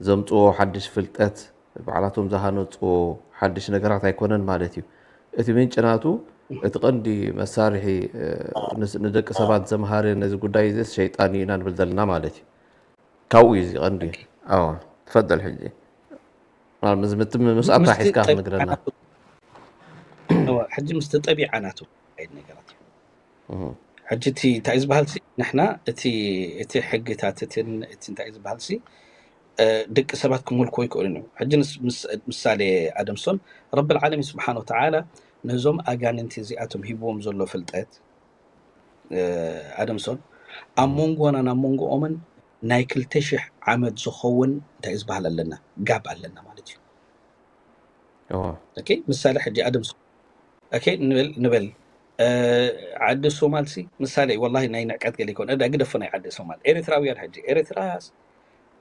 ዘምፅዎ ሓድሽ ፍልጠት ባዕላቶም ዝሃነፅዎ ሓድሽ ነገራት ኣይኮነን ማለት እዩ። እቲ ምንጭ ናቱ እቲ ቀንዲ መሳርሒ እ፣ ንስ- ንደቂ ሰባት ዘምሃሪ ነዚ ጉዳይ እዚ ሸይጣን እዩ ኢና ንብል ዘለና ማለት እዩ። ካብኡ እዩ እዚ ቀንዲ። ኣዋ ትፈደል ሕጂ ማለት ምስ ምት- ምስ ኣታ ምስቲ ሒዝካ ጠቢዓ ክትነግረና። ናቱ እዋ፣ ሕጂ ምስቲ ጠቢዓ ናቱ ዓይነት ነገራት እዩ። እህ። ሕጂ እቲ እንታይ እዩ ዝበሃል ሲ ንሕና እቲ እቲ ሕግታት እትን እቲ እንታይ እዩ ዝበሃል ሲ እ፣ ደቂ ሰባት ክምልኮ ይክእሉን እዩ። ሕጂ ንስ- ምስ- ምሳሌ ኣደምሶን ረብል ዓለሚን ስብሓን ወተዓላ ነዞም ኣጋንንቲ እዚኣቶም ሂብዎም ዘሎ ፍልጠት እ፣ ኣደምሶን ኣብ መንጎናን ኣብ መንጎኦምን ናይ ክልተ ሽሕ ዓመት ዝኸውን እንታይ እዩ ዝበሃል ኣለና ጋብ ኣለና ማለት እዩ። እዎ። ኦኬ፣ ምሳሌ ሕጂ ኣደምሶን ኦኬ ንበል ንበል እ፣ ዓዲ ሶማል ሲ ምሳሌ ወላሂ ናይ ንዕቀት ገለ ይኮን እዳ ግደፎ ናይ ዓዲ ሶማል ኤርትራውያን ሕጂ ኤርትራ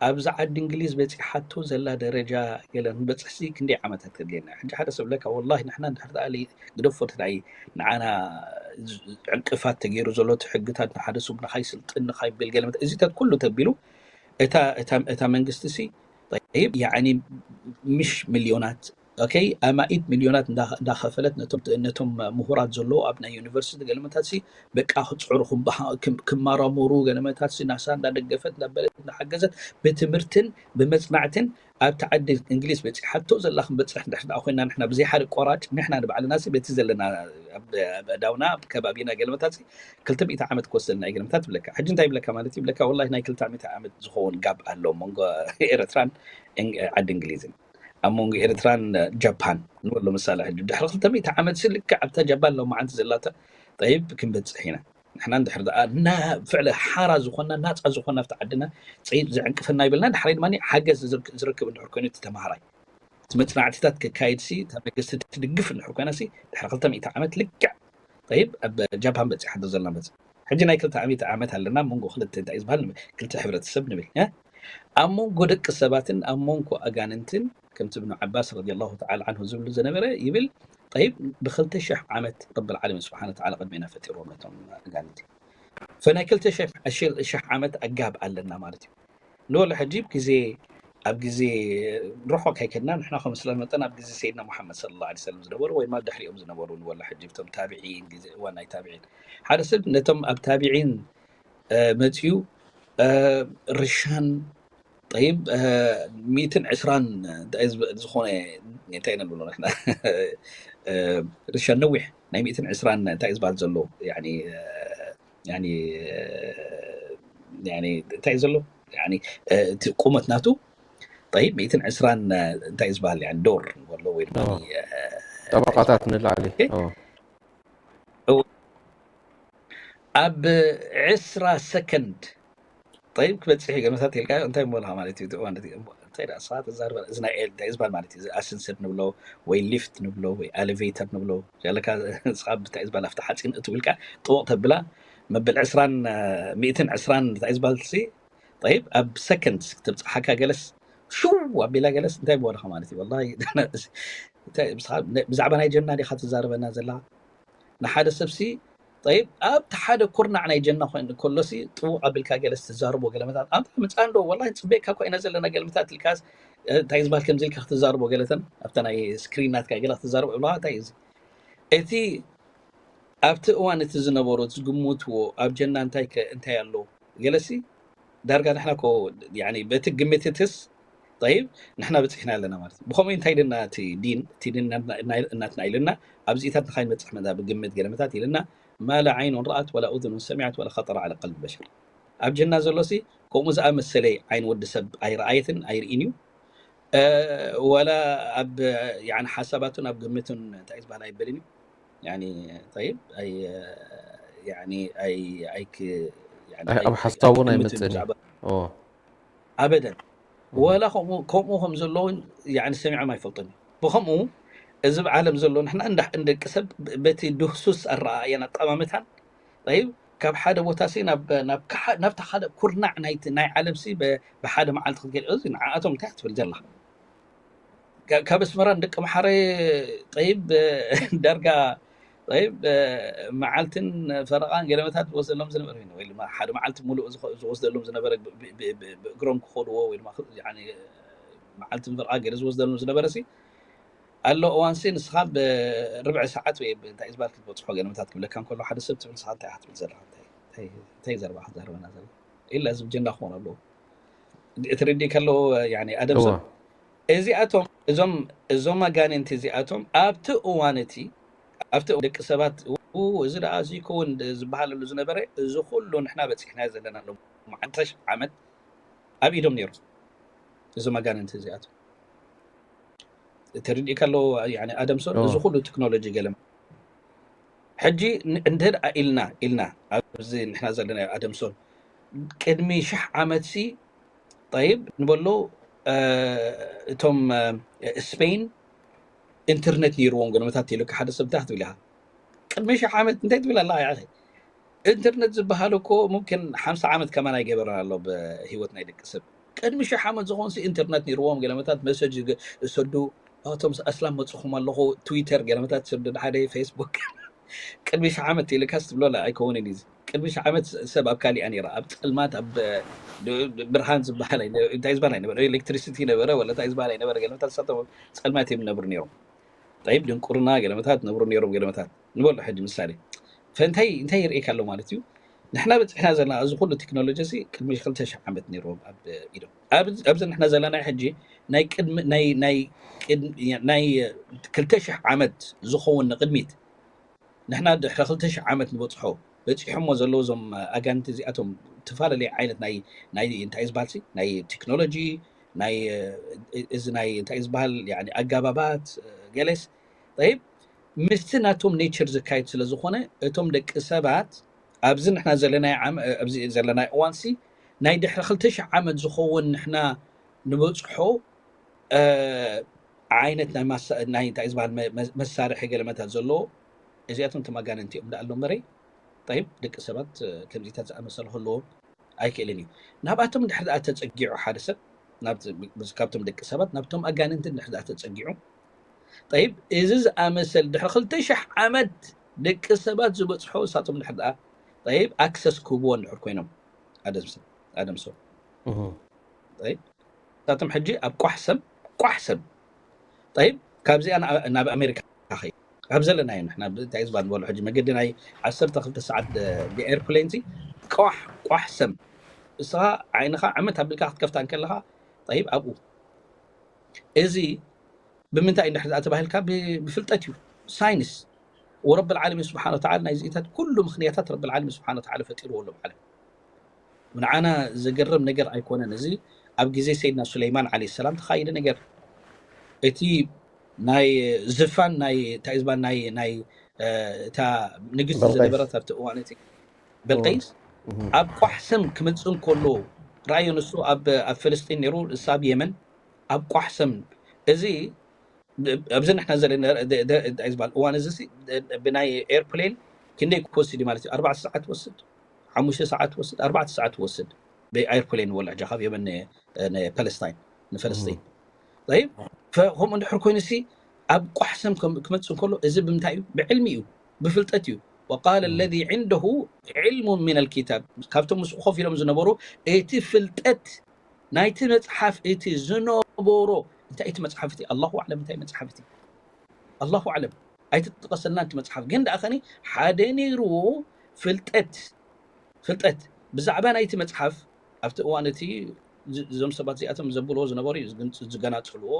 ኣብዚ ዓዲ እንግሊዝ በፂሓቶ ዘላ ደረጃ ገለ ንበፅሕሲ ክንደይ ዓመታት ከድልየና ሕጂ ሓደ ሰብ ለካ ወላሂ ንሕና እንድሕር ተኣሊ ግደፎ ናይ ንዓና ዕንቅፋት ተገይሩ ዘሎ እቲ ሕግታት ንሓደ ሰብ ንኻይስልጥን ንኻይብል ገለ መት- እዚታት ኩሉ ተቢሉ እታ እታ እታ መንግስቲ ሲ ጠይብ ያኒ ምሽ ሚልዮናት ኦኬ ኣማኢት ሚልዮናት እንዳ- እንዳኸፈለት ነቶም ነቶም ምሁራት ዘለዉ ኣብ ናይ ዩኒቨርሲቲ ገለመታት ሲ በቃ ክፅዕሩ ክበሃ- ክም- ክመራመሩ ገለመታት ሲ ናሳ እንዳደገፈት እንዳበለት እንዳሓገዘት ብትምህርትን ብመፅናዕትን ኣብቲ ዓዲ እንግሊዝ በፂሓቶ ዘላ ክንበፅሕ እንድሕር ደኣ ኮይና ንሕና ብዘይ ሓደ ቆራጭ ንሕና ንባዕልና ሲ በቲ ዘለና ኣብ ኣብ ኣእዳውና ኣብ ከባቢና ገለመታት ሲ ክልተ ሚእቲ ዓመት ክወስደልና እዩ ገለመታት ይብለካ ሕጂ እንታይ ይብለካ ማለት እዩ ይብለካ ወላሂ ናይ ክልተ ሚእቲ ዓመት ዝኸውን ጋብ ኣሎ መንጎ ኤረትራን እን- ዓዲ እንግሊዝን ኣብ መንጎ ኤርትራን ጃፓን ንበሎ ምሳሌ ሕጂ ድሕሪ ክልተ ሚእቲ ዓመት ሲ ልክዕ ኣብታ ጃፓን ሎማዓንቲ ዘላታ ጠይብ ክንበፅሕ ኢና ንሕና እንድሕር ደኣ እና ፍዕለ ሓራ ዝኾንና ናፃ ዝኾንና ኣብቲ ዓድና ፀይብ ዘዕንቅፈና ይብልና ዳሕራይ ድማ ሓገዝ ዝርክ- ዝረክብ እንድሕር ኮይኑ እቲ ተምሃራይ እቲ መፅናዕትታት ክካየድ ሲ እታ መንግስቲ ትድግፍ እንድሕር ኮይና ሲ ድሕሪ ክልተ ሚእቲ ዓመት ልክዕ ጠይብ ኣብ ጃፓን በፂሓቶ ዘላ መፅ ሕጂ ናይ ክልተ ሚእቲ ዓመት ኣለና መንጎ ክልተ እንታይ እዩ ዝበሃል ንብል ክልተ ሕብረተሰብ ንብል እ? ኣብ መንጎ ደቂ ሰባትን ኣብ መንጎ ኣጋንንትን ከምቲ እብኑ ዓባስ ረዲየላሁ ተዓላ ዓንሁ ዝብሉ ዝነበረ ይብል ጠይብ ብክልተ ሽሕ ዓመት ረብል ዓለሚን ስብሓን ወተዓላ ቅድሜና ፈጢርዎም ነቶም ኣጋንንቲ ፈናይ ክልተ ሽሕ ዓመት ኣጋብ ኣለና ማለት እዩ ንበሎ ሕጂ ግዜ ኣብ ግዜ ርሑቕ ከይከድና ንሕና ከም እስላም መጠን ኣብ ግዜ ሰይድና ሙሓመድ ሰለላሁ ዐለይሂ ወሰለም ዝነበሩ ወይ ድማ ድሕሪኦም ዝነበሩ ንበሎ ሕጂ እቶም ታቢዒን ግዜ እዋን ናይ ታቢዒን ሓደ ሰብ ነቶም ኣብ ታቢዒን እ፣ መፅዩ እ፣ ርሻን ጠይብ እ፣ ሚእትን ዕስራን እንታይ ዝብ- ዝኾነ እንታይ ኢና ንብሎ ንሕና እ፣ ርሻን ነዊሕ ናይ ሚእትን ዕስራን እንታይ ዝበሃል ዘሎ ያኒ እ፣ ያኒ እ፣ ያኒ እንታይ ዘሎ ያኒ እ፣ እቲ ቁመት ናቱ ጠይብ ሚእትን ዕስራን እንታይ ዝበሃል ያኒ ዶር ንበሎ ወይ ድማ ጠበቃታት ንላዕሊ ኦኬ። ኣብ ዕስራ ሰከንድ ጠይብ ክበፅሕ እዩ ገመታት ኢልካ እንታይ ምበልካ ማለት እዩ እዋን እንታይ ደኣ ስኻ ተዛርበ እዚ ናይ እንታይ ዝበሃል ማለት እዩ ኣሰንሰር ንብሎ ወይ ሊፍት ንብሎ ወይ ኤሌቬተር ንብሎ ያለካ ስኻ ብታይ ዝበሃል ኣብቲ ሓፂን እትው ኢልካ ጥቡቕ ተብላ መብል ዕስራን ሚእትን ዕስራን እንታይ ዝበሃል ሲ ጠይብ ኣብ ሰከንድ ትብፅሓካ ገለስ ሽው ኣቢላ ገለስ እንታይ ምበልካ ማለት እዩ ወላሂ እንታይ ብስኻ- ብዛዕባ ናይ ጀና ዲኻ ትዛረበና ዘላ ንሓደ ሰብሲ ጠይብ ኣብቲ ሓደ ኩርናዕ ናይ ጀና ኮይኑ ከሎሲ ጥቡቕ ኣቢልካ ገለስ ትዛርቦ ገለመታት ኣንታ ምፃ እንዶ ወላ ፅበካ እኳ ኢና ዘለና ገለመታት ኢልካስ እንታይ ዝበሃል ከምዚ ኢልካ ክትዛርቦ ገለተን ኣብታ ናይ ስክሪን ናትካ ገለ ክትዛርቦ ይብልካ እንታይ እዩ እዚ እቲ ኣብቲ እዋን እቲ ዝነበሩ ዝግምትዎ ኣብ ጀና እንታይ ከ እንታይ ኣሎ ገለሲ ዳርጋ ንሕና ኮ ያኒ በቲ ግምትትስ طيب ንሕና በፂሕና ኣለና ማለት እዩ። ብኸምኡ እንታይ ኢልና እቲ ዲን እቲ ዲን ናትና ኢልና ኣብዚኢታት ንኻይ ንበፅሕ መዳ ብግምት ገለመታት ኢልና ما لا عين رأت ولا أذن سمعت ولا خطر على قلب بشر ኣብ ጀና ዘሎ ሲ ከምኡ ዝኣመሰለ ዓይን ወዲ ሰብ ኣይረኣየትን ኣይርእን እዩ። ወላ ኣብ ሓሳባቱን ኣብ ግምቱን እንታይ ዝበሃል ኣይበልን እዩ። ጠይብ ኣብ ሓሳቡን ኣይመፅን ኣበደን። ወላ ከምኡ ከም ዘለውን ሰሚዖም ኣይፈልጡን እዩ። ብከምኡ እዚ ብዓለም ዘሎ ንሕና እንደ ደቂ ሰብ በቲ ድህሱስ ኣረኣእያን ኣጠማምታን ይብ ካብ ሓደ ቦታ ሲ ናብታ ካልእ ኩርናዕ ናይ ዓለም ሲ ብሓደ መዓልቲ ክትገል እዚ ንዓኣቶም እንታይ ክትብል ዘላ ካብ ኣስመራ ንደቂ መሓረ ጠይብ ዳርጋ ይብ መዓልትን ፈረቓን ገለመታት ዝወስደሎም ዝነበረ ሓደ መዓልቲ ሙሉእ ዝወስደሎም ዝነበረ ብእግሮም ክኸድዎ ወይ መዓልትን ፈረቓ ገለ ዝወስደሎም ዝነበረ ኣሎ እዋንሲ ንስኻ ብርብዒ ሰዓት ወይ እንታይ ዝባል ክትበፅሖ ገለመታት ክብለካ እንከሎ ሓደ ሰብ ትብል ንስኻ እንታይ ክትብል ዘለካ እንታይ ዘረባ ክትዛረበና ዘሎ ኢላ ዝብጀና ክኾን ኣለዎ። ትርዲ ከለዎ ኣደም ሰብ እዚኣቶም እዞም እዞም ኣጋንንቲ እዚኣቶም ኣብቲ እዋን እቲ ኣብቲ ደቂ ሰባት እዚ ደኣ እዚ ከውን ዝበሃለሉ ዝነበረ እዚ ኩሉ ንሕና በፂሕና ዘለና ሎ ዓንተ ዓመት ኣብ ኢዶም ነይሩ እዞም ኣጋንንቲ እዚኣቶም ተረዲእካ ኣለዎ ኣደምሶን እዚ ኩሉ ቴክኖሎጂ ገለ ሕጂ እንተ ኢልና ኢልና ኣብዚ ንሕና ዘለና ኣደምሶን ቅድሚ ሽሕ ዓመት ሲ ጠይብ ንበሎ እቶም ስፔን ኢንተርነት ነይርዎም ገለመታት ኢሉካ ሓደ ሰብ እንታይ ክትብል ኢኻ ቅድሚ ሽሕ ዓመት እንታይ ትብል ኣላ ኢንተርነት ዝበሃል እኮ ሙምኪን ሓምሳ ዓመት ከማን ኣይገበረን ኣሎ ብህይወት ናይ ደቂ ሰብ ቅድሚ ሽሕ ዓመት ዝኾን ኢንተርነት ነይርዎም ገለመታት መሰጅ ዝሰዱ እቶም ኣስላም መፅኹም ኣለኹ ትዊተር ገለመታት ዝሰዱ ሓደ ፌስቡክ ቅድሚ ሽሕ ዓመት ኢልካስ ትብሎ ኣይከውንን እዩ ቅድሚ ሽሕ ዓመት ሰብ ኣብ ካሊኣ ነይራ ኣብ ፀልማት ኣብ ብርሃን ዝበሃል እንታይ ዝበሃል ኣይነበረ ኤሌክትሪሲቲ ነበረ ወላ እንታይ ዝበሃል ኣይነበረ ገለመታት ሳቶም ፀልማት እዮም ነብሩ ነይሮም ጠይብ ድንቁርና ገለመታት ነብሩ ነይሮም ገለመታት ንበሎ ሕጂ ምሳሌ ፈንታይ እንታይ ይርእየካ ኣሎ ማለት እዩ ንሕና በፅሕና ዘለና እዚ ኩሉ ቴክኖሎጂ እዚ ቅድሚ ክልተ ሽሕ ዓመት ነይርዎም ኣብ ኢዶም ኣብዚ ንሕና ዘለና ሕጂ ናይ ቅድሚ ናይ ናይ ናይ ክልተ ሽሕ ዓመት ዝኸውን ንቅድሚት ንሕና ድሕሪ ክልተ ሽሕ ዓመት ንበፅሖ በፂሖሞ ዘለዉ እዞም ኣጋንንቲ እዚኣቶም ዝተፈላለዩ ዓይነት ናይ ናይ እንታይ ዝበሃል ናይ ቴክኖሎጂ ናይ እዚ ናይ እንታይ ዝበሃል ኣጋባባት ገለስ ይብ ምስቲ ናቶም ኔቸር ዝካየድ ስለ ዝኾነ እቶም ደቂ ሰባት ኣብዚ ንሕና ዘለናይ ዘለናይ እዋንሲ ናይ ድሕሪ ክልተ ሽሕ ዓመት ዝኸውን ንሕና ንበፅሖ ዓይነት ናይ እንታይ ዝበሃል መሳርሒ ገለመታት ዘለዎ እዚኣቶም ተማጋነንቲ እዮም ዳኣሎም በረይ ይብ ደቂ ሰባት ከምዚታት ዝኣመሰሉ ከለዎም ኣይክእልን እዩ ናብኣቶም ድሕር ኣ ተፀጊዑ ሓደ ሰብ ካብቶም ደቂ ሰባት ናብቶም ኣጋንንቲ ድሕር ኣ ተፀጊዑ ይብ እዚ ዝኣመሰል ድሕሪ ክልተ ሽሕ ዓመት ደቂ ሰባት ዝበፅሖ እሳቶም ድሕር ኣ ይብ ኣክሰስ ክህብዎ እንድሕር ኮይኖም ኣደምሶ እሳቶም ሕጂ ኣብ ቋሕ ሰብ ቋሕ ሰብ ይብ ካብዚኣ ናብ ኣሜሪካ ከ ኣብ ዘለናዮ ንሕና እንታይ ዝባ ንበሎ ሕጂ መገዲ ናይ ዓሰርተ ክልተ ሰዓት ብኤርፕሌን ሲ ቋሕ ቋሕ ሰም እስኻ ዓይንኻ ዓመት ኣቢልካ ክትከፍታ እንከለኻ ይብ ኣብኡ እዚ ብምንታይ እንድሕር ተባሂልካ ብፍልጠት እዩ ሳይንስ ወረብ ዓለሚን ስብሓን ወተዓላ ናይ ዝኢታት ኩሉ ምክንያታት ረብ ዓለሚን ስብሓን ወተዓላ ፈጢርዎ ኣሎ ዓለም ንዓና ዘገርም ነገር ኣይኮነን እዚ ኣብ ግዜ ሰይድና ሱለይማን ዓለ ሰላም ተኻይደ ነገር እቲ ናይ ዝፋን ናይ እንታይ ዝባል ናይ ናይ እታ ንግስቲ ዝነበረት ኣብቲ እዋን እቲ በልቀይስ ኣብ ቋሕሰም ክመፅእ እንከሎ ረኣዮ ንሱ ኣብ ኣብ ፍልስጢን ነይሩ ንሳ ኣብ የመን ኣብ ቋሕሰም እዚ ኣብዚ ንሕና ዘለና እንታይ ዝበሃል እዋን እዚ ብናይ ኤርፕሌን ክንደይ ክወስድ እዩ ማለት እዩ ኣርባዕተ ሰዓት ወስድ ሓሙሽተ ሰዓት ወስድ ኣርባዕተ ሰዓት ወስድ ብኤርፕሌን ወላ ሕጂ ካብ የመን ንፓለስታይን ንፈለስጢን ይብ ከምኡ እንድሕር ኮይኑ ሲ ኣብ ቋሕሰም ክመፅእ እንከሎ እዚ ብምንታይ እዩ ብዕልሚ እዩ ብፍልጠት እዩ وقال الذي عنده علم من الكتاب ካብቶም ምስኡ ኮፍ ኢሎም ዝነበሩ እቲ ፍልጠት ናይቲ መፅሓፍ እቲ ዝነበሮ እንታይ እቲ መፅሓፍ እቲ ኣላሁ ኣዕለም እንታይ መፅሓፍ እቲ ኣላሁ ኣዕለም ኣይትጥቀሰልና እቲ መፅሓፍ ግን ደኣ ከኒ ሓደ ነይርዎ ፍልጠት ፍልጠት ብዛዕባ ናይቲ መፅሓፍ ኣብቲ እዋን እቲ እዞም ሰባት እዚኣቶም ዘብልዎ ዝነበሩ እዩ ዝገናፅልዎ፣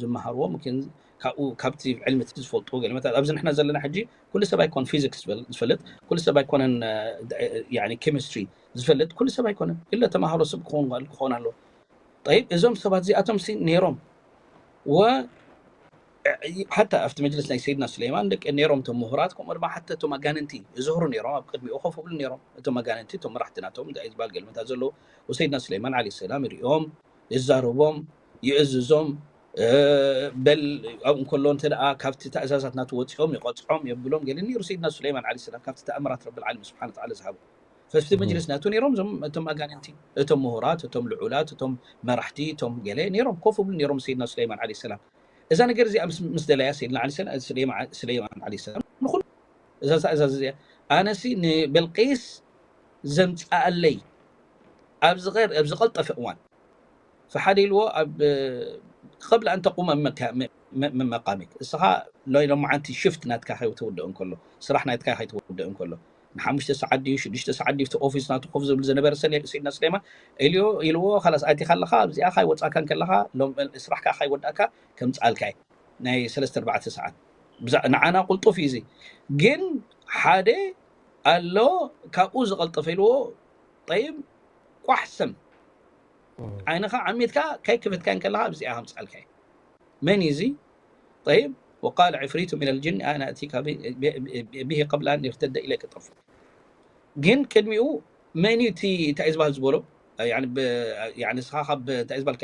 ዝመሃርዎ፣ ምክን ካብኡ ካብቲ ዕልሚ እቲ ዝፈልጥዎ ገለመታት። ኣብዚ ንሕና ዘለና ሕጂ ኩሉ ሰብ ኣይኮን ፊዚክስ ዝፈልጥ፣ ኩሉ ሰብ ኣይኮነን ኬሚስትሪ ዝፈልጥ፣ ኩሉ ሰብ ኣይኮነን። ኢለ ተማሃሮ ሰብ ክኾን ክኾን ኣለዎ። ጠይብ፣ እዞም ሰባት እዚኣቶም ሲ ነይሮም ወ ሓታ ኣብቲ መጅልስ ናይ ሰይድና ሱሌይማን ደቂ ነይሮም፣ እቶም ምሁራት፣ ከምኡ ድማ ሓታ እቶም ኣጋንንቲ ይዝህሩ ነይሮም፣ ኣብ ቅድሚኡ ኮፍ ብሉ ነይሮም። እቶም ኣጋንንቲ፣ እቶም መራሕቲ ናቶም እንታይ ዝበሃል ገልመታት ዘለዉ፣ ወሰይድና ሱሌይማን ዓሊ ሰላም ይርእዮም፣ ይዛረቦም፣ ይእዝዞም። በል ኣብኡ እንከሎ እንተ ደኣ ካብቲ ትእዛዛት ናቱ ወፂኦም ይቐፅዖም የብሎም ገለ ነይሩ። ሰይድና ሱሌይማን ዓሊ ሰላም ካብቲ ተኣምራት ረብል ዓለሚን ስብሓን ተዓላ ዝሃቦ። ፈስቲ መጅልስ ናቱ ነይሮም እዞም እቶም ኣጋንንቲ፣ እቶም ምሁራት፣ እቶም ልዑላት፣ እቶም መራሕቲ፣ እቶም ገለ ነይሮም ኮፍ ብሉ ነይሮም ሰይድና ሱሌይማን ዓሊ ሰላም። እዛ ነገር እዚኣ ምስ ምስ ደለያ ሰይድና ዓሊ ሰላም፣ ሱሌይማን ዓሊ ሰላም ንኹሉ እዛ ትእዛዝ እዚኣ ኣነሲ ንበልቂስ ዘምፅኣለይ ኣብዚ ቀር ኣብዚ ቀልጠፈ እዋን ፈሓደ ኢልዎ ኣብ ቀብሊ ኣንተ ቁመ መመቃሚክ እስኻ ሎይ ሎማዓንቲ ሽፍት ናትካ ከይትውድእ እንከሎ ስራሕ ናትካ ከይትውድእ እንከሎ ንሓሙሽተ ሰዓት ድዩ ሽዱሽተ ሰዓት ድዩ ኦፊስ ናቱ ኮፍ ዝብል ዝነበረ ሰይድና ስሌማን ኢልዮ ኢልዎ ካላስ ኣቲኻ ኣለኻ ኣብዚኣ ካይ ወፃካ እንከለኻ ስራሕካ ካይ ወዳእካ ከምፅኣልካ ናይ ሰለስተ ኣርባዕተ ሰዓት ንዓና ቁልጡፍ እዩ እዚ ግን ሓደ ኣሎ ካብኡ ዝቐልጠፈ ኢልዎ ጠይብ ቋሕሰም ዓይንኻ ዓሚትካ ከይከፈትካ እንከለኻ ኣብዚኣ ከምፅኣልካ እዩ መን እዩ እዚ ጠይብ وقال عفريت من الجن أنا أتيك به قبل أن يرتد إليك طرفك ግን ቅድሚኡ መን እዩ እቲ እንታይ ዝበሃል ዝበሎ ንስኻ ካብ እንታይ ዝበሃል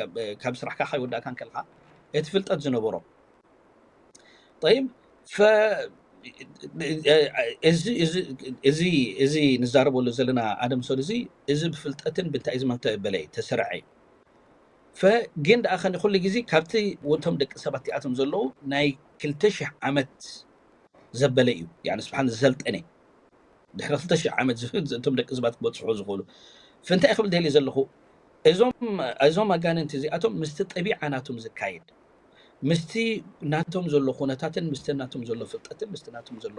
ካብ ስራሕካ ካይወዳእካ እንከለኻ እቲ ፍልጠት ዝነበሮ ጠይብ እዚ ንዛረበሉ ዘለና ኣደም ሰድ እዚ እዚ ብፍልጠትን ብንታይ ዝመተበለ ተሰረዐ ግን ደኣ ከኒ ኩሉ ግዜ ካብቲ ወቶም ደቂ ሰባት እቲኣቶም ዘለዉ ናይ ክልተ ሽሕ ዓመት ዘበለ እዩ ስብሓን ዝሰልጠነ ድሕሪ ክልተ ሽሕ ዓመት እቶም ደቂ ሰባት ክበፅሑ ዝኽእሉ ፍንታይ ክብል ደልየ ዘለኹ እዞም ኣጋንንቲ እዚኣቶም ምስቲ ጠቢዓ ናቶም ዝካየድ ምስቲ ናቶም ዘሎ ኩነታትን ምስቲ ናቶም ዘሎ ፍልጠትን ምስቲ ናቶም ዘሎ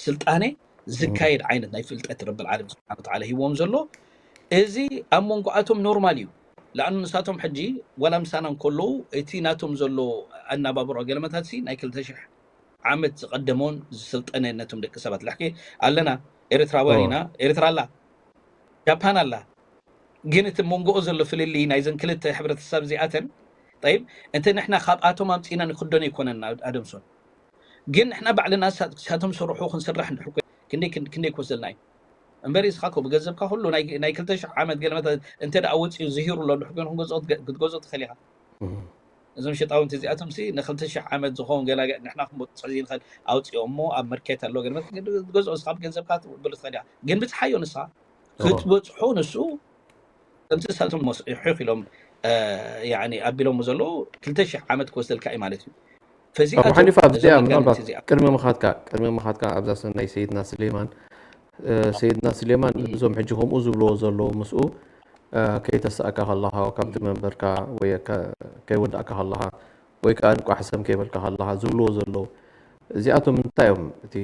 ስልጣነ ዝካየድ ዓይነት ናይ ፍልጠት ረብል ዓለም ስብሓን ተዓላ ሂዎም ዘሎ እዚ ኣብ መንጎኣቶም ኖርማል እዩ ለኣኑ ንሳቶም ሕጂ ዋላ ምሳና እንከለዉ እቲ ናቶም ዘሎ ኣናባብሮ ገለመታት ናይ ክልተ ሽሕ ዓመት ዝቐደሞን ዝስልጠነ ነቶም ደቂ ሰባት ልሕኪ ኣለና ኤርትራውያን ኢና ኤርትራ ኣላ ጃፓን ኣላ ግን እቲ መንጎኦ ዘሎ ፍልልይ ናይዘን ክልተ ሕብረተሰብ እዚኣተን ጠይብ እንተ ንሕና ካብኣቶም ኣምፂና ንክደኖ ኣይኮነን ኣደምሶን ግን ንሕና ባዕልና ሳቶም ስርሑ ክንስራሕ ንድሕር ክንደይ ክወስደልና እዩ እምበር እስኻ ኮ ብገንዘብካ ኩሉ ናይ ክልተ ሽሕ ዓመት ገለመታት እንተ ደኣ ወፂኡ ዝሂሩ ኣሎ ድሕር ግን ክትገዝኦ ትኽእል ኢኻ እዞም ሸጣውንቲ እዚኣቶም ሲ ንክልተ ሽሕ ዓመት ዝኸውን ገላገ ንሕና ክንበፅሖ ዘይንኽእል ኣውፅኦ እሞ ኣብ መርኬት ኣሎ ገለመት ክትገዝኦ እስኻ ብገንዘብካ ትብል ትኽእል ኢኻ ግን ብፅሓዮ ንስኻ ክትበፅሖ ንሱ ከምዚ እሳቶም ሞስዒሑ ኢሎም ኣቢሎሞ ዘለዉ ክልተ ሽሕ ዓመት ክወስደልካ እዩ ማለት እዩ ፈዚ ኣቡ ሓኒፋ ኣብዚኣ ምናልባት ቅድሚ ምኻትካ ቅድሚ ምኻትካ ኣብዛ ሰናይ ሰይድና ስሌማን ሰይድና ስሌማን እዞም ሕጂ ከምኡ ዝብልዎ ዘለዉ ምስኡ ከይተሳእካ ከለኻ ካብቲ መንበርካ ወይ ከይወዳእካ ከለኻ ወይ ከዓ እንቋ ሕሰም ከይበልካ ከለኻ ዝብልዎ ዘለዉ እዚኣቶም እንታይ እዮም እቲ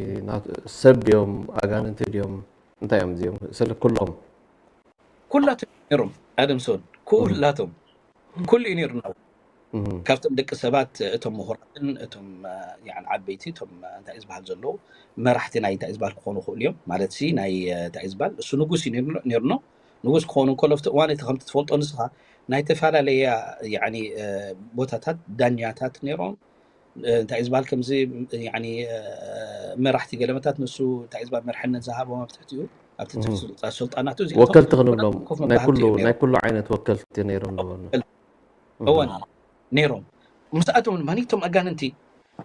ሰብ ድዮም ኣጋንንቲ ድዮም እንታይ እዮም እዚኦም ስለ ኩሎም ኩላቶም ነይሮም ኣደምሶን ኩላቶም ኩሉ እዩ ነይሩ ናው ካብቶም ደቂ ሰባት እቶም ምሁራትን እቶም ዓበይቲ እቶም እንታይ ዝበሃል ዘለዉ መራሕቲ ናይ እንታይ ዝበሃል ክኾኑ ክእሉ እዮም ማለት ሲ ናይ እንታይ ዝበሃል እሱ ንጉስ እዩ ነይሩ ኖ ንጉስ ክኾኑ እንከሎ ኣብቲ እዋን እቲ ከምቲ ትፈልጦ ንስኻ ናይ ተፈላለየ ቦታታት ዳኛታት ነይሮም እንታይ ዝበሃል ከምዚ መራሕቲ ገለመታት ንሱ እንታይ ዝበሃል መርሕነት ዝሃቦም ኣብ ትሕቲኡ ኣብቲ ትሕቲ ስልጣናቱ ወከልቲ ክንብሎም ናይ ኩሉ ዓይነት ወከልቲ ነይሮም ዝበሉ እወን ነይሮም ምስኣቶም ማኒቶም ኣጋንንቲ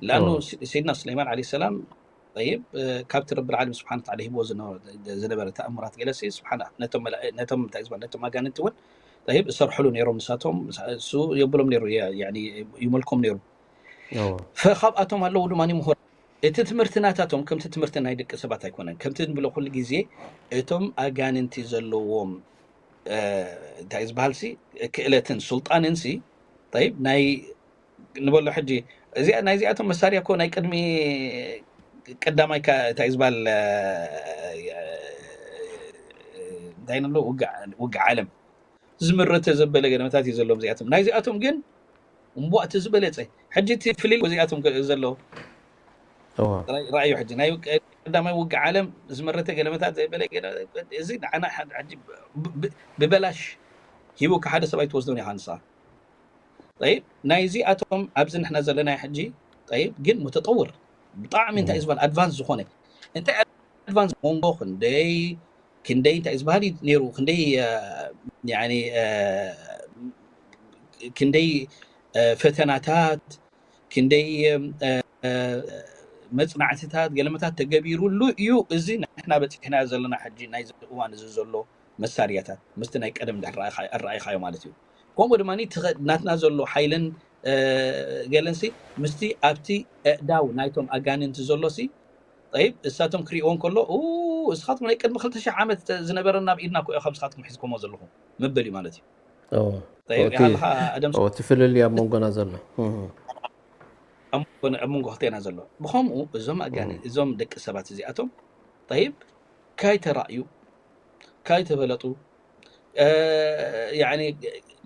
ለኣኑ ሰይድና ስሌማን ዓለ ሰላም ይብ ካብቲ ረቢ ዓለም ስብሓን ታላ ሂብዎ ዝነበረ ተኣምራት ገለሲ ስብሓን ነቶም ኣጋንንቲ እውን ይብ እሰርሕሉ ነይሮም ንሳቶም እሱ የብሎም ነይሩ ይመልኮም ነይሩ ፈካብኣቶም ኣለዉ ድማ ምሁር እቲ ትምህርቲ ናታቶም ከምቲ ትምህርቲ ናይ ደቂ ሰባት ኣይኮነን ከምቲ ንብሎ ኩሉ ግዜ እቶም ኣጋንንቲ ዘለዎም እንታይ ዝበሃል ሲ ክእለትን ሱልጣንን ሲ ይብ ናይ ንበሎ ሕጂ እዚኣ ናይዚኣቶም መሳርያ እኮ ናይ ቅድሚ ቀዳማይ እንታይ ዝበሃል እንታይ ንብሎ ውግእ ዓለም ዝምረተ ዘበለ ገለመታት እዩ ዘለዎም እዚኣቶም። ናይዚኣቶም ግን እምቧ እቲ ዝበለጸ ሕጂ እቲ ፍልል እዚኣቶም ከ- ዘሎ እዎ ራእዩ ሕጂ ናይ ቀዳማይ ውግእ ዓለም ዝመረተ ገለመታት ዘበለ ገለ- እዚ ንዓና ሕጂ ብ- ብ- ብበላሽ ሂቡካ ሓደ ሰብ ኣይትወስዶን ኢኻ ንስኻ። ጠይብ ናይዚ ኣቶም ኣብዚ ንሕና ዘለና ሕጂ ጠይብ ግን ሙተጠውር ብጣዕሚ እንታይ ዝበሃል ኣድቫንስ ዝኾነ እንታይ ኣድቫንስ መንጎ ክንደይ ክንደይ እንታይ ዝበሃል እዩ ነይሩ ክንደይ እ፣ ያኒ እ፣ ክንደይ እ፣ ፈተናታት ክንደይ እ፣ እ፣ መፅናዕትታት ገለመታት ተገቢሩሉ እዩ። እዚ ንሕና በፂሕና ዘለና ሕጂ ናይዚ እዋን እዚ ዘሎ መሳርያታት ምስቲ ናይ ቀደም ድሕር ኣረኣይኻዮ ማለት እዩ። ከምኡ ድማ ናትና ዘሎ ሓይልን ገለንሲ ምስቲ ኣብቲ ኣእዳው ናይቶም ኣጋንንቲ ዘሎ ሲ ጠይብ እሳቶም ክርእይዎ እንከሎ እስኻትኩም ናይ ቅድሚ ክልተ ሽሕ ዓመት ዝነበረ ናብ ኢድና ኮ ኢኻ ንስኻትኩም ሒዝኩሞ ዘለኹም ምብል እዩ ማለት እዩ። ጠይብ እቲ ያሃልኻ ኣደም እቲ ፍልልይ ኣብ መንጎና ዘሎ ኣብ መንጎ ክልቴና ዘሎ ብኸምኡ እዞም ኣጋኒ እዞም ደቂ ሰባት እዚኣቶም ጠይብ ካይተራእዩ ካይተፈለጡ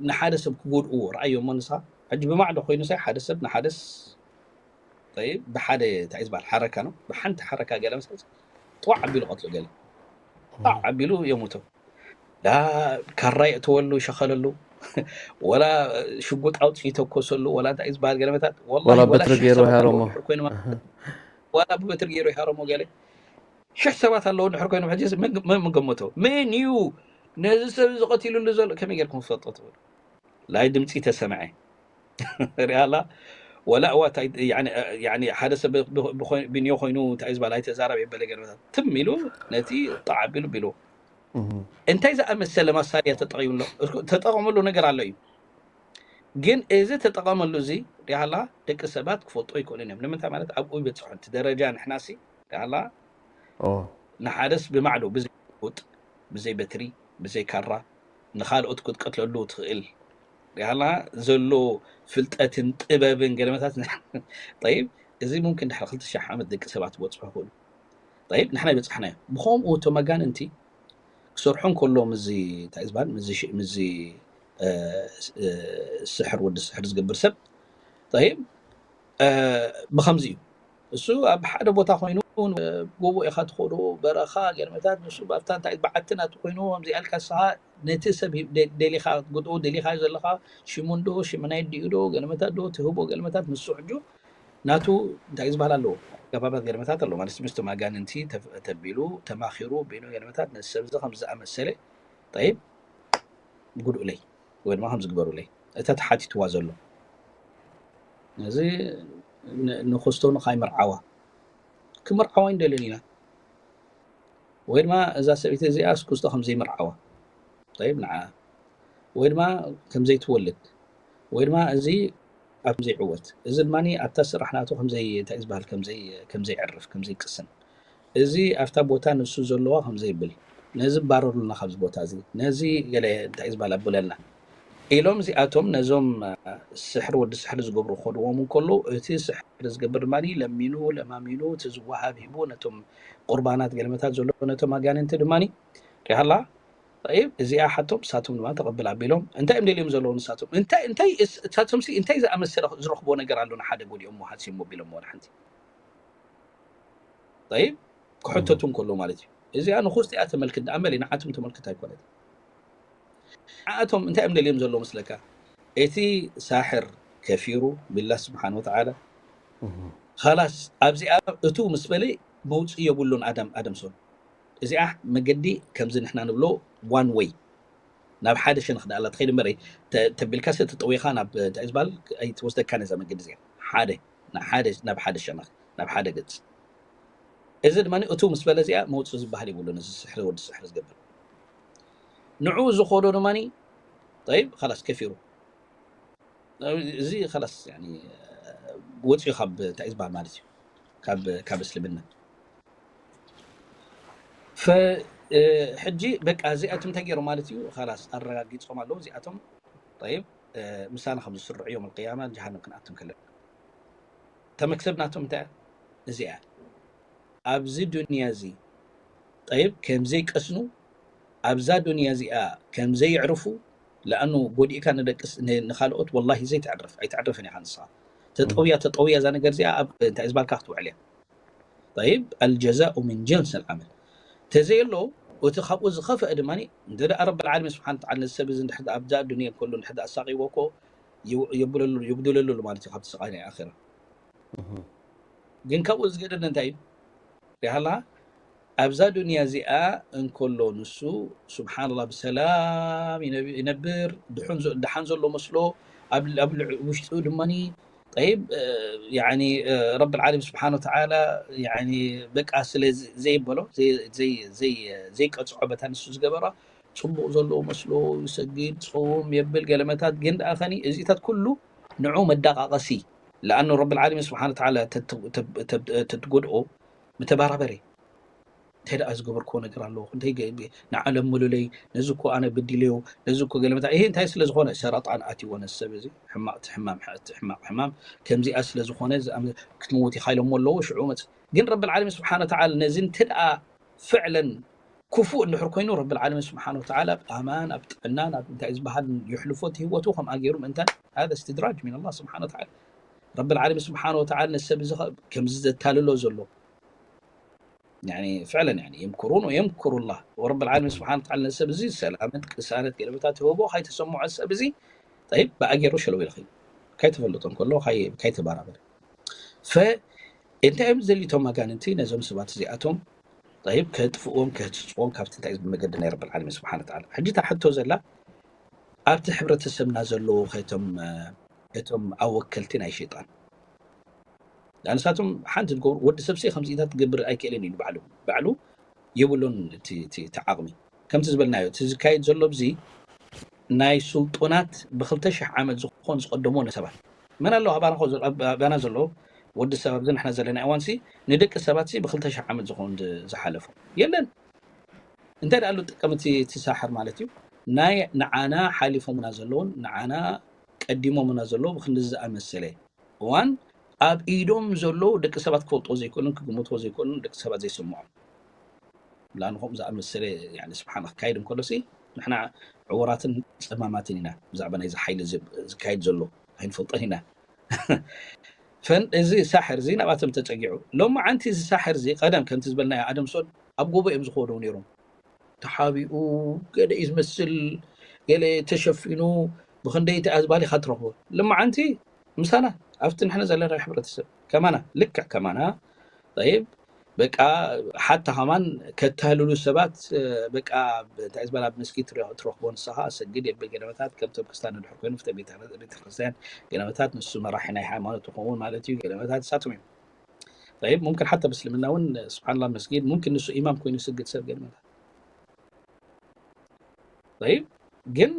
ንሓደ ሰብ ክጎድእዎ ረኣዮ እሞ ንስኻ ሕጂ ብማዕዶ ኮይኑ ሳይ ሓደ ሰብ ንሓደስ ብሓደ እንታይ ዝበሃል ሓረካ ነው ብሓንቲ ሓረካ ገለ መሳይ ጥዋዕ ኣቢሉ ቀትሎ ገለ ጥዋዕ ኣቢሉ የሙቶ ላ ካራ የእተወሉ ይሸኸለሉ ወላ ሽጉጥ ኣውፅኡ ይተኮሰሉ ወላ እንታይ ዝበሃል ገለመታት ወላ በትሪ ገይሩ ሃረሞ ወላ ብበትሪ ገይሩ ይሃረሞ ገለ ሽሕ ሰባት ኣለዉ ድሕር ኮይኖም ሕጂ መን ምገመቶ መን እዩ ነዚ ሰብ እዚ ቀቲሉሉ ዘሎ ከመይ ጌርኩም ትፈልጦ ትብሉ ላይ ድምፂ ተሰምዐ ሪኣላ ወላ እዋ ሓደ ሰብ ብንዮ ኮይኑ እንታይ ዝበሃል ኣይተዛረብ የበለ ገለመታት ትም ኢሉ ነቲ ጣዕ ኣቢሉ ቢሉ እንታይ ዝኣመሰለ ማሳርያ ተጠቂምሎ ተጠቀመሉ ነገር ኣሎ እዩ ግን እዚ ተጠቀመሉ እዚ ሪሃላ ደቂ ሰባት ክፈልጦ ይክእሉን እዮም ንምንታይ ማለት ኣብኡ ይበፅሑ እቲ ደረጃ ንሕናሲ ሪሃላ ንሓደስ ብማዕዶ ብዘይ ሽጉጥ ብዘይ በትሪ ብዘይ ካራ ንኻልኦት ክትቀትለሉ ትኽእል ሪሃላ ዘሎ ፍልጠትን ጥበብን ገለመታት ጠይብ እዚ ሙምኪን ድሕሪ ክልተ ሽሕ ዓመት ደቂ ሰባት ክበፅሑ ይኽእሉ ጠይብ ንሕና ይበፅሕናዮ ብኸምኡ እቶም ኣጋንንቲ ክሰርሑ እንከሎ ምዚ እንታይ ዝበሃል ምዚ ስሕር ወዲ ስሕር ዝገብር ሰብ ጠይብ ብከምዚ እዩ እሱ ኣብ ሓደ ቦታ ኮይኑ ጎቦ ኢኻ ትኸዶ በረኻ ገርመታት ንሱ ኣብታ እንታይ በዓቲ ናቱ ኮይኑ ከምዚ ኣልካ ስኻ ነቲ ሰብ ደሊኻ ትግጥኡ ደሊኻ ዘለኻ ሽሙ እንዶ ሽም ናይ ዲኡ ዶ ገርመታት ዶ ትህቦ ገርመታት ንሱ ሕጁ ናቱ እንታይ ዝበሃል ኣለዎ ገባባት ገርመታት ኣለዎ ማለት ምስቶም ኣጋንንቲ ተቢሉ ተማኺሩ ቤኖ ገርመታት ነቲ ሰብ እዚ ከም ዝኣመሰለ ጠይብ ጉድኡለይ ወይ ድማ ከም ዝግበሩለይ እታ ተሓቲትዋ ዘሎ እዚ ንክስቶ ንካይምርዓዋ ክምርዓዋ ይንደልን ኢና ወይ ድማ እዛ ሰበይቲ እዚኣ ክስቶ ከም ዘይምርዓዋ ጠይብ ንዓ ወይ ድማ ከም ዘይትወልድ ወይ ድማ እዚ ኣብ ዘይዕወት እዚ ድማ ኣብታ ስራሕ ናቱ እንታይ ዝበሃል ከም ዘይዕርፍ ከም ዘይቅስን እዚ ኣብታ ቦታ ንሱ ዘለዋ ከም ዘይብል ነዚ ባረሩልና ካብዚ ቦታ እዚ ነዚ ገለ እንታይ ዝበሃል ኣብለልና ኢሎም እዚኣቶም ነዞም ስሕሪ ወዲ ስሕሪ ዝገብሩ ክኸድዎም እንከሎ እቲ ስሕሪ ዝገብር ድማ ለሚኑ ለማሚኑ እቲ ዝወሃብ ሂቡ ነቶም ቁርባናት ገለመታት ዘሎ ነቶም ኣጋንንቲ ድማ ሪሃላ እዚኣ ሓቶም ንሳቶም ድማ ተቐብል ኣቢሎም እንታይ እዮም ደልዮም ዘለዉ ንሳቶም እንታይ እንታይ ንሳቶም እንታይ ዝኣመሰለ ዝረኽቦ ነገር ኣሎ ንሓደ ጎዲኦም ሃሲሞ ቢሎም ወላ ሓንቲ ይብ ክሕተቱ እንከሎ ማለት እዩ እዚኣ ንኹስቲ እያ ተመልክት ዳኣ መሊ ንዓቶም ተመልክት ኣይኮነት ንዓቶም እንታይ እዮም ደልዮም ዘለዉ መስለካ እቲ ሳሕር ከፊሩ ቢላ ስብሓን ወተዓላ ኻላስ ኣብዚኣ እቱ ምስ በለ መውፅኢ የብሉን ኣደም ኣደምሶን እዚኣ መገዲ ከምዚ ንሕና ንብሎ ዋን ወይ ናብ ሓደ ሸነኽ ዳኣላ ትኸይድ እምበር ተቢልካ ሰ ተጠዊኻ ናብ እንታይ ዝበሃል ኣይትወስደካ ነዛ መገዲ እዚኣ ሓደ ናብ ሓደ ሸነኽ ናብ ሓደ ገፅ እዚ ድማ እቱ ምስ በለ እዚኣ መውፅኢ ዝበሃል ይብሉ ነዚ ስሕሪ ወዲ ስሕሪ ዝገብር ንዑ ዝኸዶ ድማ ጠይብ ኻላስ ከፊሩ እዚ ላስ ወፂኡ ካብ እንታይ ዝበሃል ማለት እዩ ካብ እስልምና ሕጂ በቃ እዚኣቶም እንታይ ገይሮም ማለት እዩ ላስ ኣረጋጊፆም ኣለዉ እዚኣቶም ይብ ምሳና ከም ዝስርዑ ዮም ቅያማ ጀሃንም ክንኣቶም ከለና ተመክሰብ ናቶም እንታይ እዚኣ ኣብዚ ዱንያ እዚ ጠይብ ከምዘይቀስኑ ኣብዛ ዱንያ እዚኣ ከም ዘየዕርፉ፣ ለኣኑ ጎዲእካ ንደቅስ ን- ንኻልኦት ወላሂ ዘይተዕርፍ ኣይተዕርፍን ኢኻ ንስኻ። ተጠውያ ተጠውያ እዛ ነገር እዚኣ ኣብ እንታይ ዝባልካ ክትውዕል እያ። طيب الجزاء من جنس العمل ተዘየሎ እቲ ካብኡ ዝኸፍአ ድማ እንተ ደኣ ረብ ዓለሚን ስብሓን ተዓላ ነዚ ሰብ እዚ እንድሕር ኣብዛ ዱንያ ከሎ እንድሕር ኣሳቂዎ እኮ ይው- የብለሉ ይጉድለሉ ማለት እዩ ካብቲ ስቃይ ናይ ኣኺራ። ግን ካብኡ ዝገደደ እንታይ እዩ? ሪሃላ ኣብዛ ዱንያ እዚኣ እንከሎ ንሱ ስብሓንላ ብሰላም ይነብ- ይነብር ድሑን ዘ- ደሓን ዘሎ መስሎ ኣብ ኣብ ልዕ- ውሽጡ ድማ ጠይብ ያኒ ረብ ዓለም ስብሓን ወተዓላ ያኒ በቃ ስለ ዝ- ዘይበሎ ዘይ- ዘይ- ዘይ- ዘይቀፅዖ በታ ንሱ ዝገበራ ፅቡቅ ዘለዎ መስሎ ይሰግድ ፆም የብል ገለመታት ግን ደኣ ኸኒ እዚታት ኩሉ ንዑ መዳቃቀሲ ለኣኑ ረብ ዓለም ስብሓን ወተዓላ ተት- ተት- ተት- ተትጎድኦ ምተባራበረ እንታይ ደኣ ዝገበርክዎ ነገር ኣለዎ እንታይ ገ- ገ- ንዓለም ምሉለይ ነዚ እኮ ኣነ ብዲለዮ ነዚ እኮ ገለመታ ይሄ እንታይ ስለ ዝኾነ ሰረጣን ኣትይዎ ነዚ ሰብ እዚ ሕማቅ እቲ ሕማም እቲ ሕማቅ ሕማም ከምዚኣ ስለ ዝኾነ ዝኣም- ክትምውት ኢኻ ኢሎሞ ኣለዎ ሽዑ መፅ ግን ረብ ዓለሚን ስብሓን ወተዓላ ነዚ እንተ ደኣ ፍዕለን ክፉእ እንድሕር ኮይኑ ረብ ዓለሚን ስብሓን ወተዓላ ኣብ ኣማን ኣብ ጥዕናን ኣብ እንታይ ዝበሃል የሕልፎ እቲ ህይወቱ ከምኣ ገይሩ ምእንታን هذا استدراج من الله سبحانه وتعالى ረብ ዓለሚን ስብሓን ወተዓላ ነዚ ሰብ እዚ ኸ- ከምዚ ዘታልሎ ዘሎ يعني فعلا يعني يمكرون ويمكر الله ورب العالمين سبحانه وتعالى ነዚ ሰብ እዚ ሰላመት ቅሳነት ገለመታት ህቦ ካይተሰምዖ ሰብ እዚ طيب ብኣገሩ ሸለው ኢልኺ ካይተፈልጦ እንከሎ ካይ- ካይተባራበር ፈ እንታይ እዮም ዘሊቶም ኣጋንንቲ ነዞም ሰባት እዚኣቶም طيب ከጥፍዎም ከህፅፅዎም ካብቲ እንታይ መገዲ ናይ ረብ ዓለሚን ስብሓን ወተዓላ ሕጂ እታ ሕቶ ዘላ ኣብቲ ሕብረተሰብና ዘለዉ ከይቶም ከይቶም ኣወከልቲ ናይ ሸይጣን ንሳቶም ሓንቲ ዝገብሩ ወዲ ሰብ ሲ ከምዚታት ክገብር ኣይክእልን እዩ ባዕሉ ባዕሉ የብሉን እቲ እቲ- እቲ ዓቕሚ ከምቲ ዝበልናዮ እቲ ዝካየድ ዘሎ ብዚ ናይ ስልጡናት ብክልተ ሽሕ ዓመት ዝኾን ዝቀደሞ ሰባት መን ኣለዉ ኣባና ከ ዘሎ- ኣባና ዘሎ ወዲ ሰብ ኣብዚ ንሕና ዘለና እዋን ሲ ንደቂ ሰባት ሲ ብክልተ ሽሕ ዓመት ዝኾን ዝ- ዝሓለፎ የለን እንታይ ደኣ ሉ ጥቀም እቲ እቲ ሳሕር ማለት እዩ ናይ ንዓና ሓሊፎምና ዘለውን ንዓና ቀዲሞምና ዘለዉ ብክንዲ ዝኣመሰለ እዋን ኣብ ኢዶም ዘለዉ ደቂ ሰባት ክፈልጥዎ ዘይክእሉን ክግምትዎ ዘይክእሉን ደቂ ሰባት ዘይስምዖም ላን ከምኡ ዝኣመሰለ ስብሓና ክካየድ እንከሎሲ ንሕና ዕወራትን ፀማማትን ኢና ብዛዕባ ናይዚ ሓይሊ እዚ ዝካየድ ዘሎ ኣይንፈልጦን ኢና ፈን እዚ ሳሕር እዚ ናብኣቶም ተፀጊዑ ሎማዓንቲ እዚ ሳሕር እዚ ቀደም ከምቲ ዝበልናዮ ኣደም ሶን ኣብ ጎቦ እዮም ዝኸዱ ነይሮም ተሓቢኡ ገለ እዩ ዝመስል ገለ ተሸፊኑ ብክንደይ እቲ ኣዝባል ኢኻ ትረኽቦ ልማዓንቲ ምሳና ኣብቲ ንሕና ዘለና ሕብረተሰብ ከማና ልክዕ ከማና ይብ በቃ ሓታ ከማን ከተህልሉ ሰባት በቃ እንታይ ዝበል ኣብ መስጊድ ትረኽቦ ንስኻ ሰግድ የብል ገለመታት ከምቶም ክስታን ድሕር ኮይኑ ቤተክርስትያን ገለመታት ንሱ መራሒ ናይ ሃይማኖት ይኸውን ማለት እዩ ገለመታት ንሳቶም እዮም طيب ممكن حتى بسلمنا ون سبحان الله مسجد ممكن نسو إمام كوين يسجد سر قال مثلا طيب ግን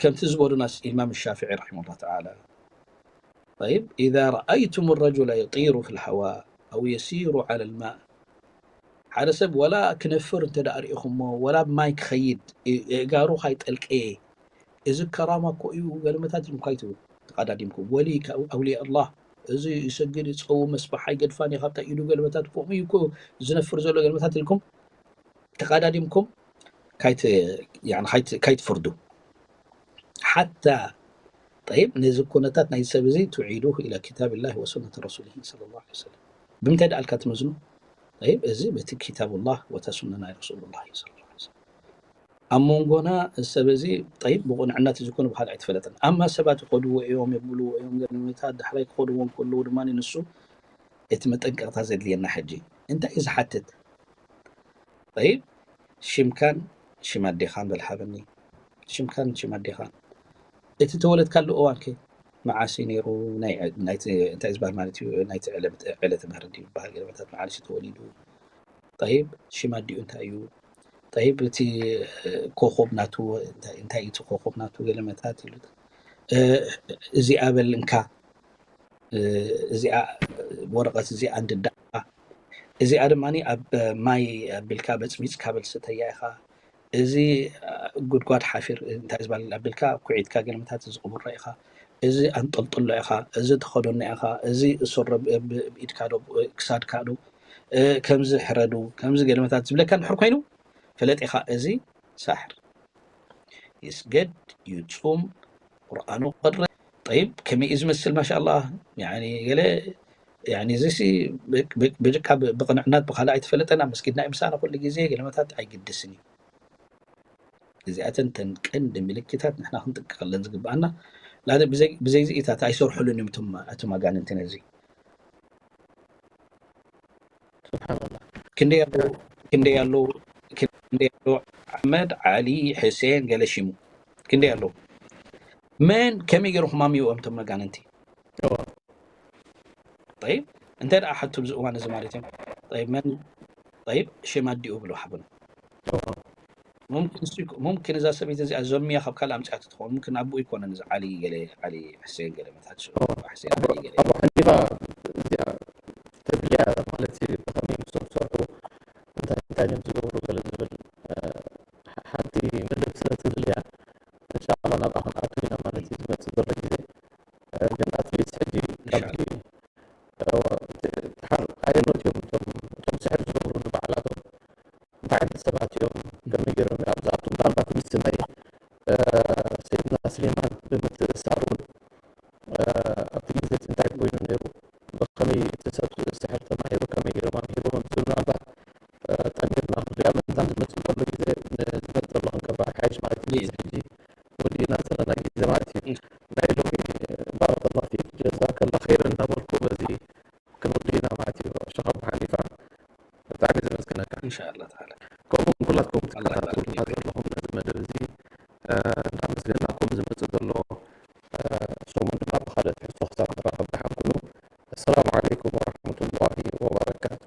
ከምቲ ዝበሉናስ ኢማም ሻፍዒ رحمه الله تعالى طيب إذا رأيتم الرجل يطير في الهواء أو يسير على الماء ሓደ ሰብ ወላ ክነፍር እንተ ደኣ ርኢኹሞ ወላ ብማይ ክኸይድ የእጋሩ ካይጠልቀየ እዚ ከራማ እኮ እዩ ገለመታት ኢልኩም ካይትብሉ ተቓዳዲምኩም ወሊ ኣውልያ ኣላህ እዚ ይሰግድ ይፀውም መስባሕ ኣይገድፋን እዩ ካብታ ኢዱ ገለመታት ከምኡ እዩ እኮ ዝነፍር ዘሎ ገለመታት ኢልኩም ተቓዳዲምኩም ካይትፍርዱ ሓታ طيب ነዚ ኩነታት ናይ ሰብ እዚ ትዒዱ إلى كتاب الله وسنة رسوله صلى الله عليه وسلم ብምንታይ ደኣልካ ትመዝኑ طيب እዚ በቲ كتاب الله ወታ ሱና ናይ رسول الله صلى الله عليه وسلم ኣብ መንጎና ሰብ እዚ طيب ብቑንዕና ትዝኮኑ ብካልእ ኣይትፈለጥን ኣማ ሰባት ይኸድዎ እዮም የብልዎ እዮም ገለመታት ዳሕራይ ክኸድዎም ከለዉ ድማ ንሱ እቲ መጠንቀቕታ ዘድልየና ሕጂ እንታይ እዩ ዝሓትት طيب ሽምካን ሽም ኣዴኻን በል ሃበኒ ሽምካን ሽም ኣዴኻን እቲ ተወለድካሉ እዋን ከ መዓስ እዩ ነይሩ እንታይ ዝበሃል ማለት እዩ ናይቲ ዕለተ ምህርዲ ይበሃል ገለመታት መዓስ እዩ ተወሊዱ طيب ሽም ኣዲኡ እንታይ እዩ طيب እቲ ኮኾብ ናቱ እንታይ እዩ ኮኾብ ናቱ ገለመታት ኢሉ እዚኣ በል እንካ እዚኣ ወረቐት እዚኣ እንድዳ እዚኣ ድማ ኣብ ማይ ኣቢልካ በፅቢፅካ በል ስተያ ኢኻ እዚ ጉድጓድ ሓፊር እንታይ ዝበሃል ኣቢልካ ኩዒትካ ገለመታት እዚ ቅብሮ ኢኻ እዚ ኣንጠልጥሎ ኢኻ እዚ ተኸደኖ ኢኻ እዚ እሰሮ ብኢድካ ዶ ክሳድካ ዶ ከምዚ ሕረዱ ከምዚ ገለመታት ዝብለካ እንድሕር ኮይኑ ፈለጥ ኢኻ እዚ ሳሕር ይስገድ ይጹም ቁርኣኑ ቅረ ጠይብ ከመይ እዩ ዝመስል ማሻላ ገለ እዚሲ ብድካ ብቅንዕናት ብካልእ ኣይተፈለጠን ኣብ መስጊድና እዩ ምሳና ኩሉ ግዜ ገለመታት ኣይግድስን እዩ። እዚኣተን ተን ቀንዲ ምልክታት ንሕና ክንጥንቀቀለን ዝግብኣና። ብዘይዚ ኢታት ኣይሰርሑሉን እዮም እቶም ኣጋንንቲ ነዚ። ስብሓንላ ክንደይ ኣለዉ ክንደይ ኣለዉ ክንደይ ኣለዉ ኣሕመድ ዓሊ ሕሴን ገለ ሽሙ ክንደይ ኣለዉ መን ከመይ ገይሩ ክማምይዎም እቶም መጋንንቲ ጠይብ እንተ ደኣ ሓቱ ብዚ እዋን እዚ ማለት እዮም ጠይብ መን ጠይብ ሽም ኣዲኡ ብሎ ሓብኑ ሙምኪን እዛ ሰበይቲ እዚኣ ዞሚያ ካብ ካልእ ኣምፅኣት ትኸውን ሙምኪን ኣቦኡ ይኮነን እዚ ዓሊ ገለ ዓሊ ሕሴን ገለ መታት ሽም ኣቦ ዓሊ ገለ ኣቦ ሓኒፋ እዚኣ ተድልያ ማለት እዩ ብኸመይ ምስቶም ዝሰርሑ እንታይ እንታይ እዮም ዝገብሩ ገለ ዝብል ሓንቲ መደብ ስለ ትድልያ እንሻላ ናብኣ ክንኣቱ ኢና ማለት እዩ ዝመፅእ ዘሎ ግዜ ግን ኣትሊስት ሕጂ ካብዚ ሓር ኣየኖት እዮም እቶም እቶም ስሕር ዝገብሩ ንባዕላቶም እንታይ ዓይነት ሰባት እዮም ከመይ ገይሮም እዮም ኣብዝኣቱ ምናልባት ሚስቲ ናይ ሰይድና ስሌማን ብምትእሳር እውን ኣብቲ ግዜ እቲ እንታይ ኮይኑ ነይሩ ብከመይ እቲ ሰብ ስሕር ተማሂሩ ከመይ ገይሮም ኣምሂርዎም እዚ ምናልባት ጠሚርና ክንሪኣ ምእንታን ዝመፅእ ዘሎ ግዜ ንዝመፅእ ዘሎ ክንገብራ ይሓይሽ ማለት እዩ ሕጂ ወዲእና ዘለና ግዜ ማለት እዩ ናይ ሎሚ ባረከላ ፊክ ጀዛከላ ኸይር እናበልኩ በዚ ክንወዲ ኢና ማለት እዩ ሸኽ ኣቡ ሓኒፋ ብጣዕሚ ዘመስግነካ እንሻላ ተዓላ ከምኡ ኩላትኩም ትከታተሉና ዘለኹም ነዚ መደብ እዚ እንዳመስገናኩም ዝመፅእ ዘሎ ሰሙን ድማ ብካልእ ትሕዝቶ ክሳብ ንራኸብ ደሓን ኩኑ ኣሰላሙ ዓለይኩም ወረሕመቱላሂ ወበረካቱ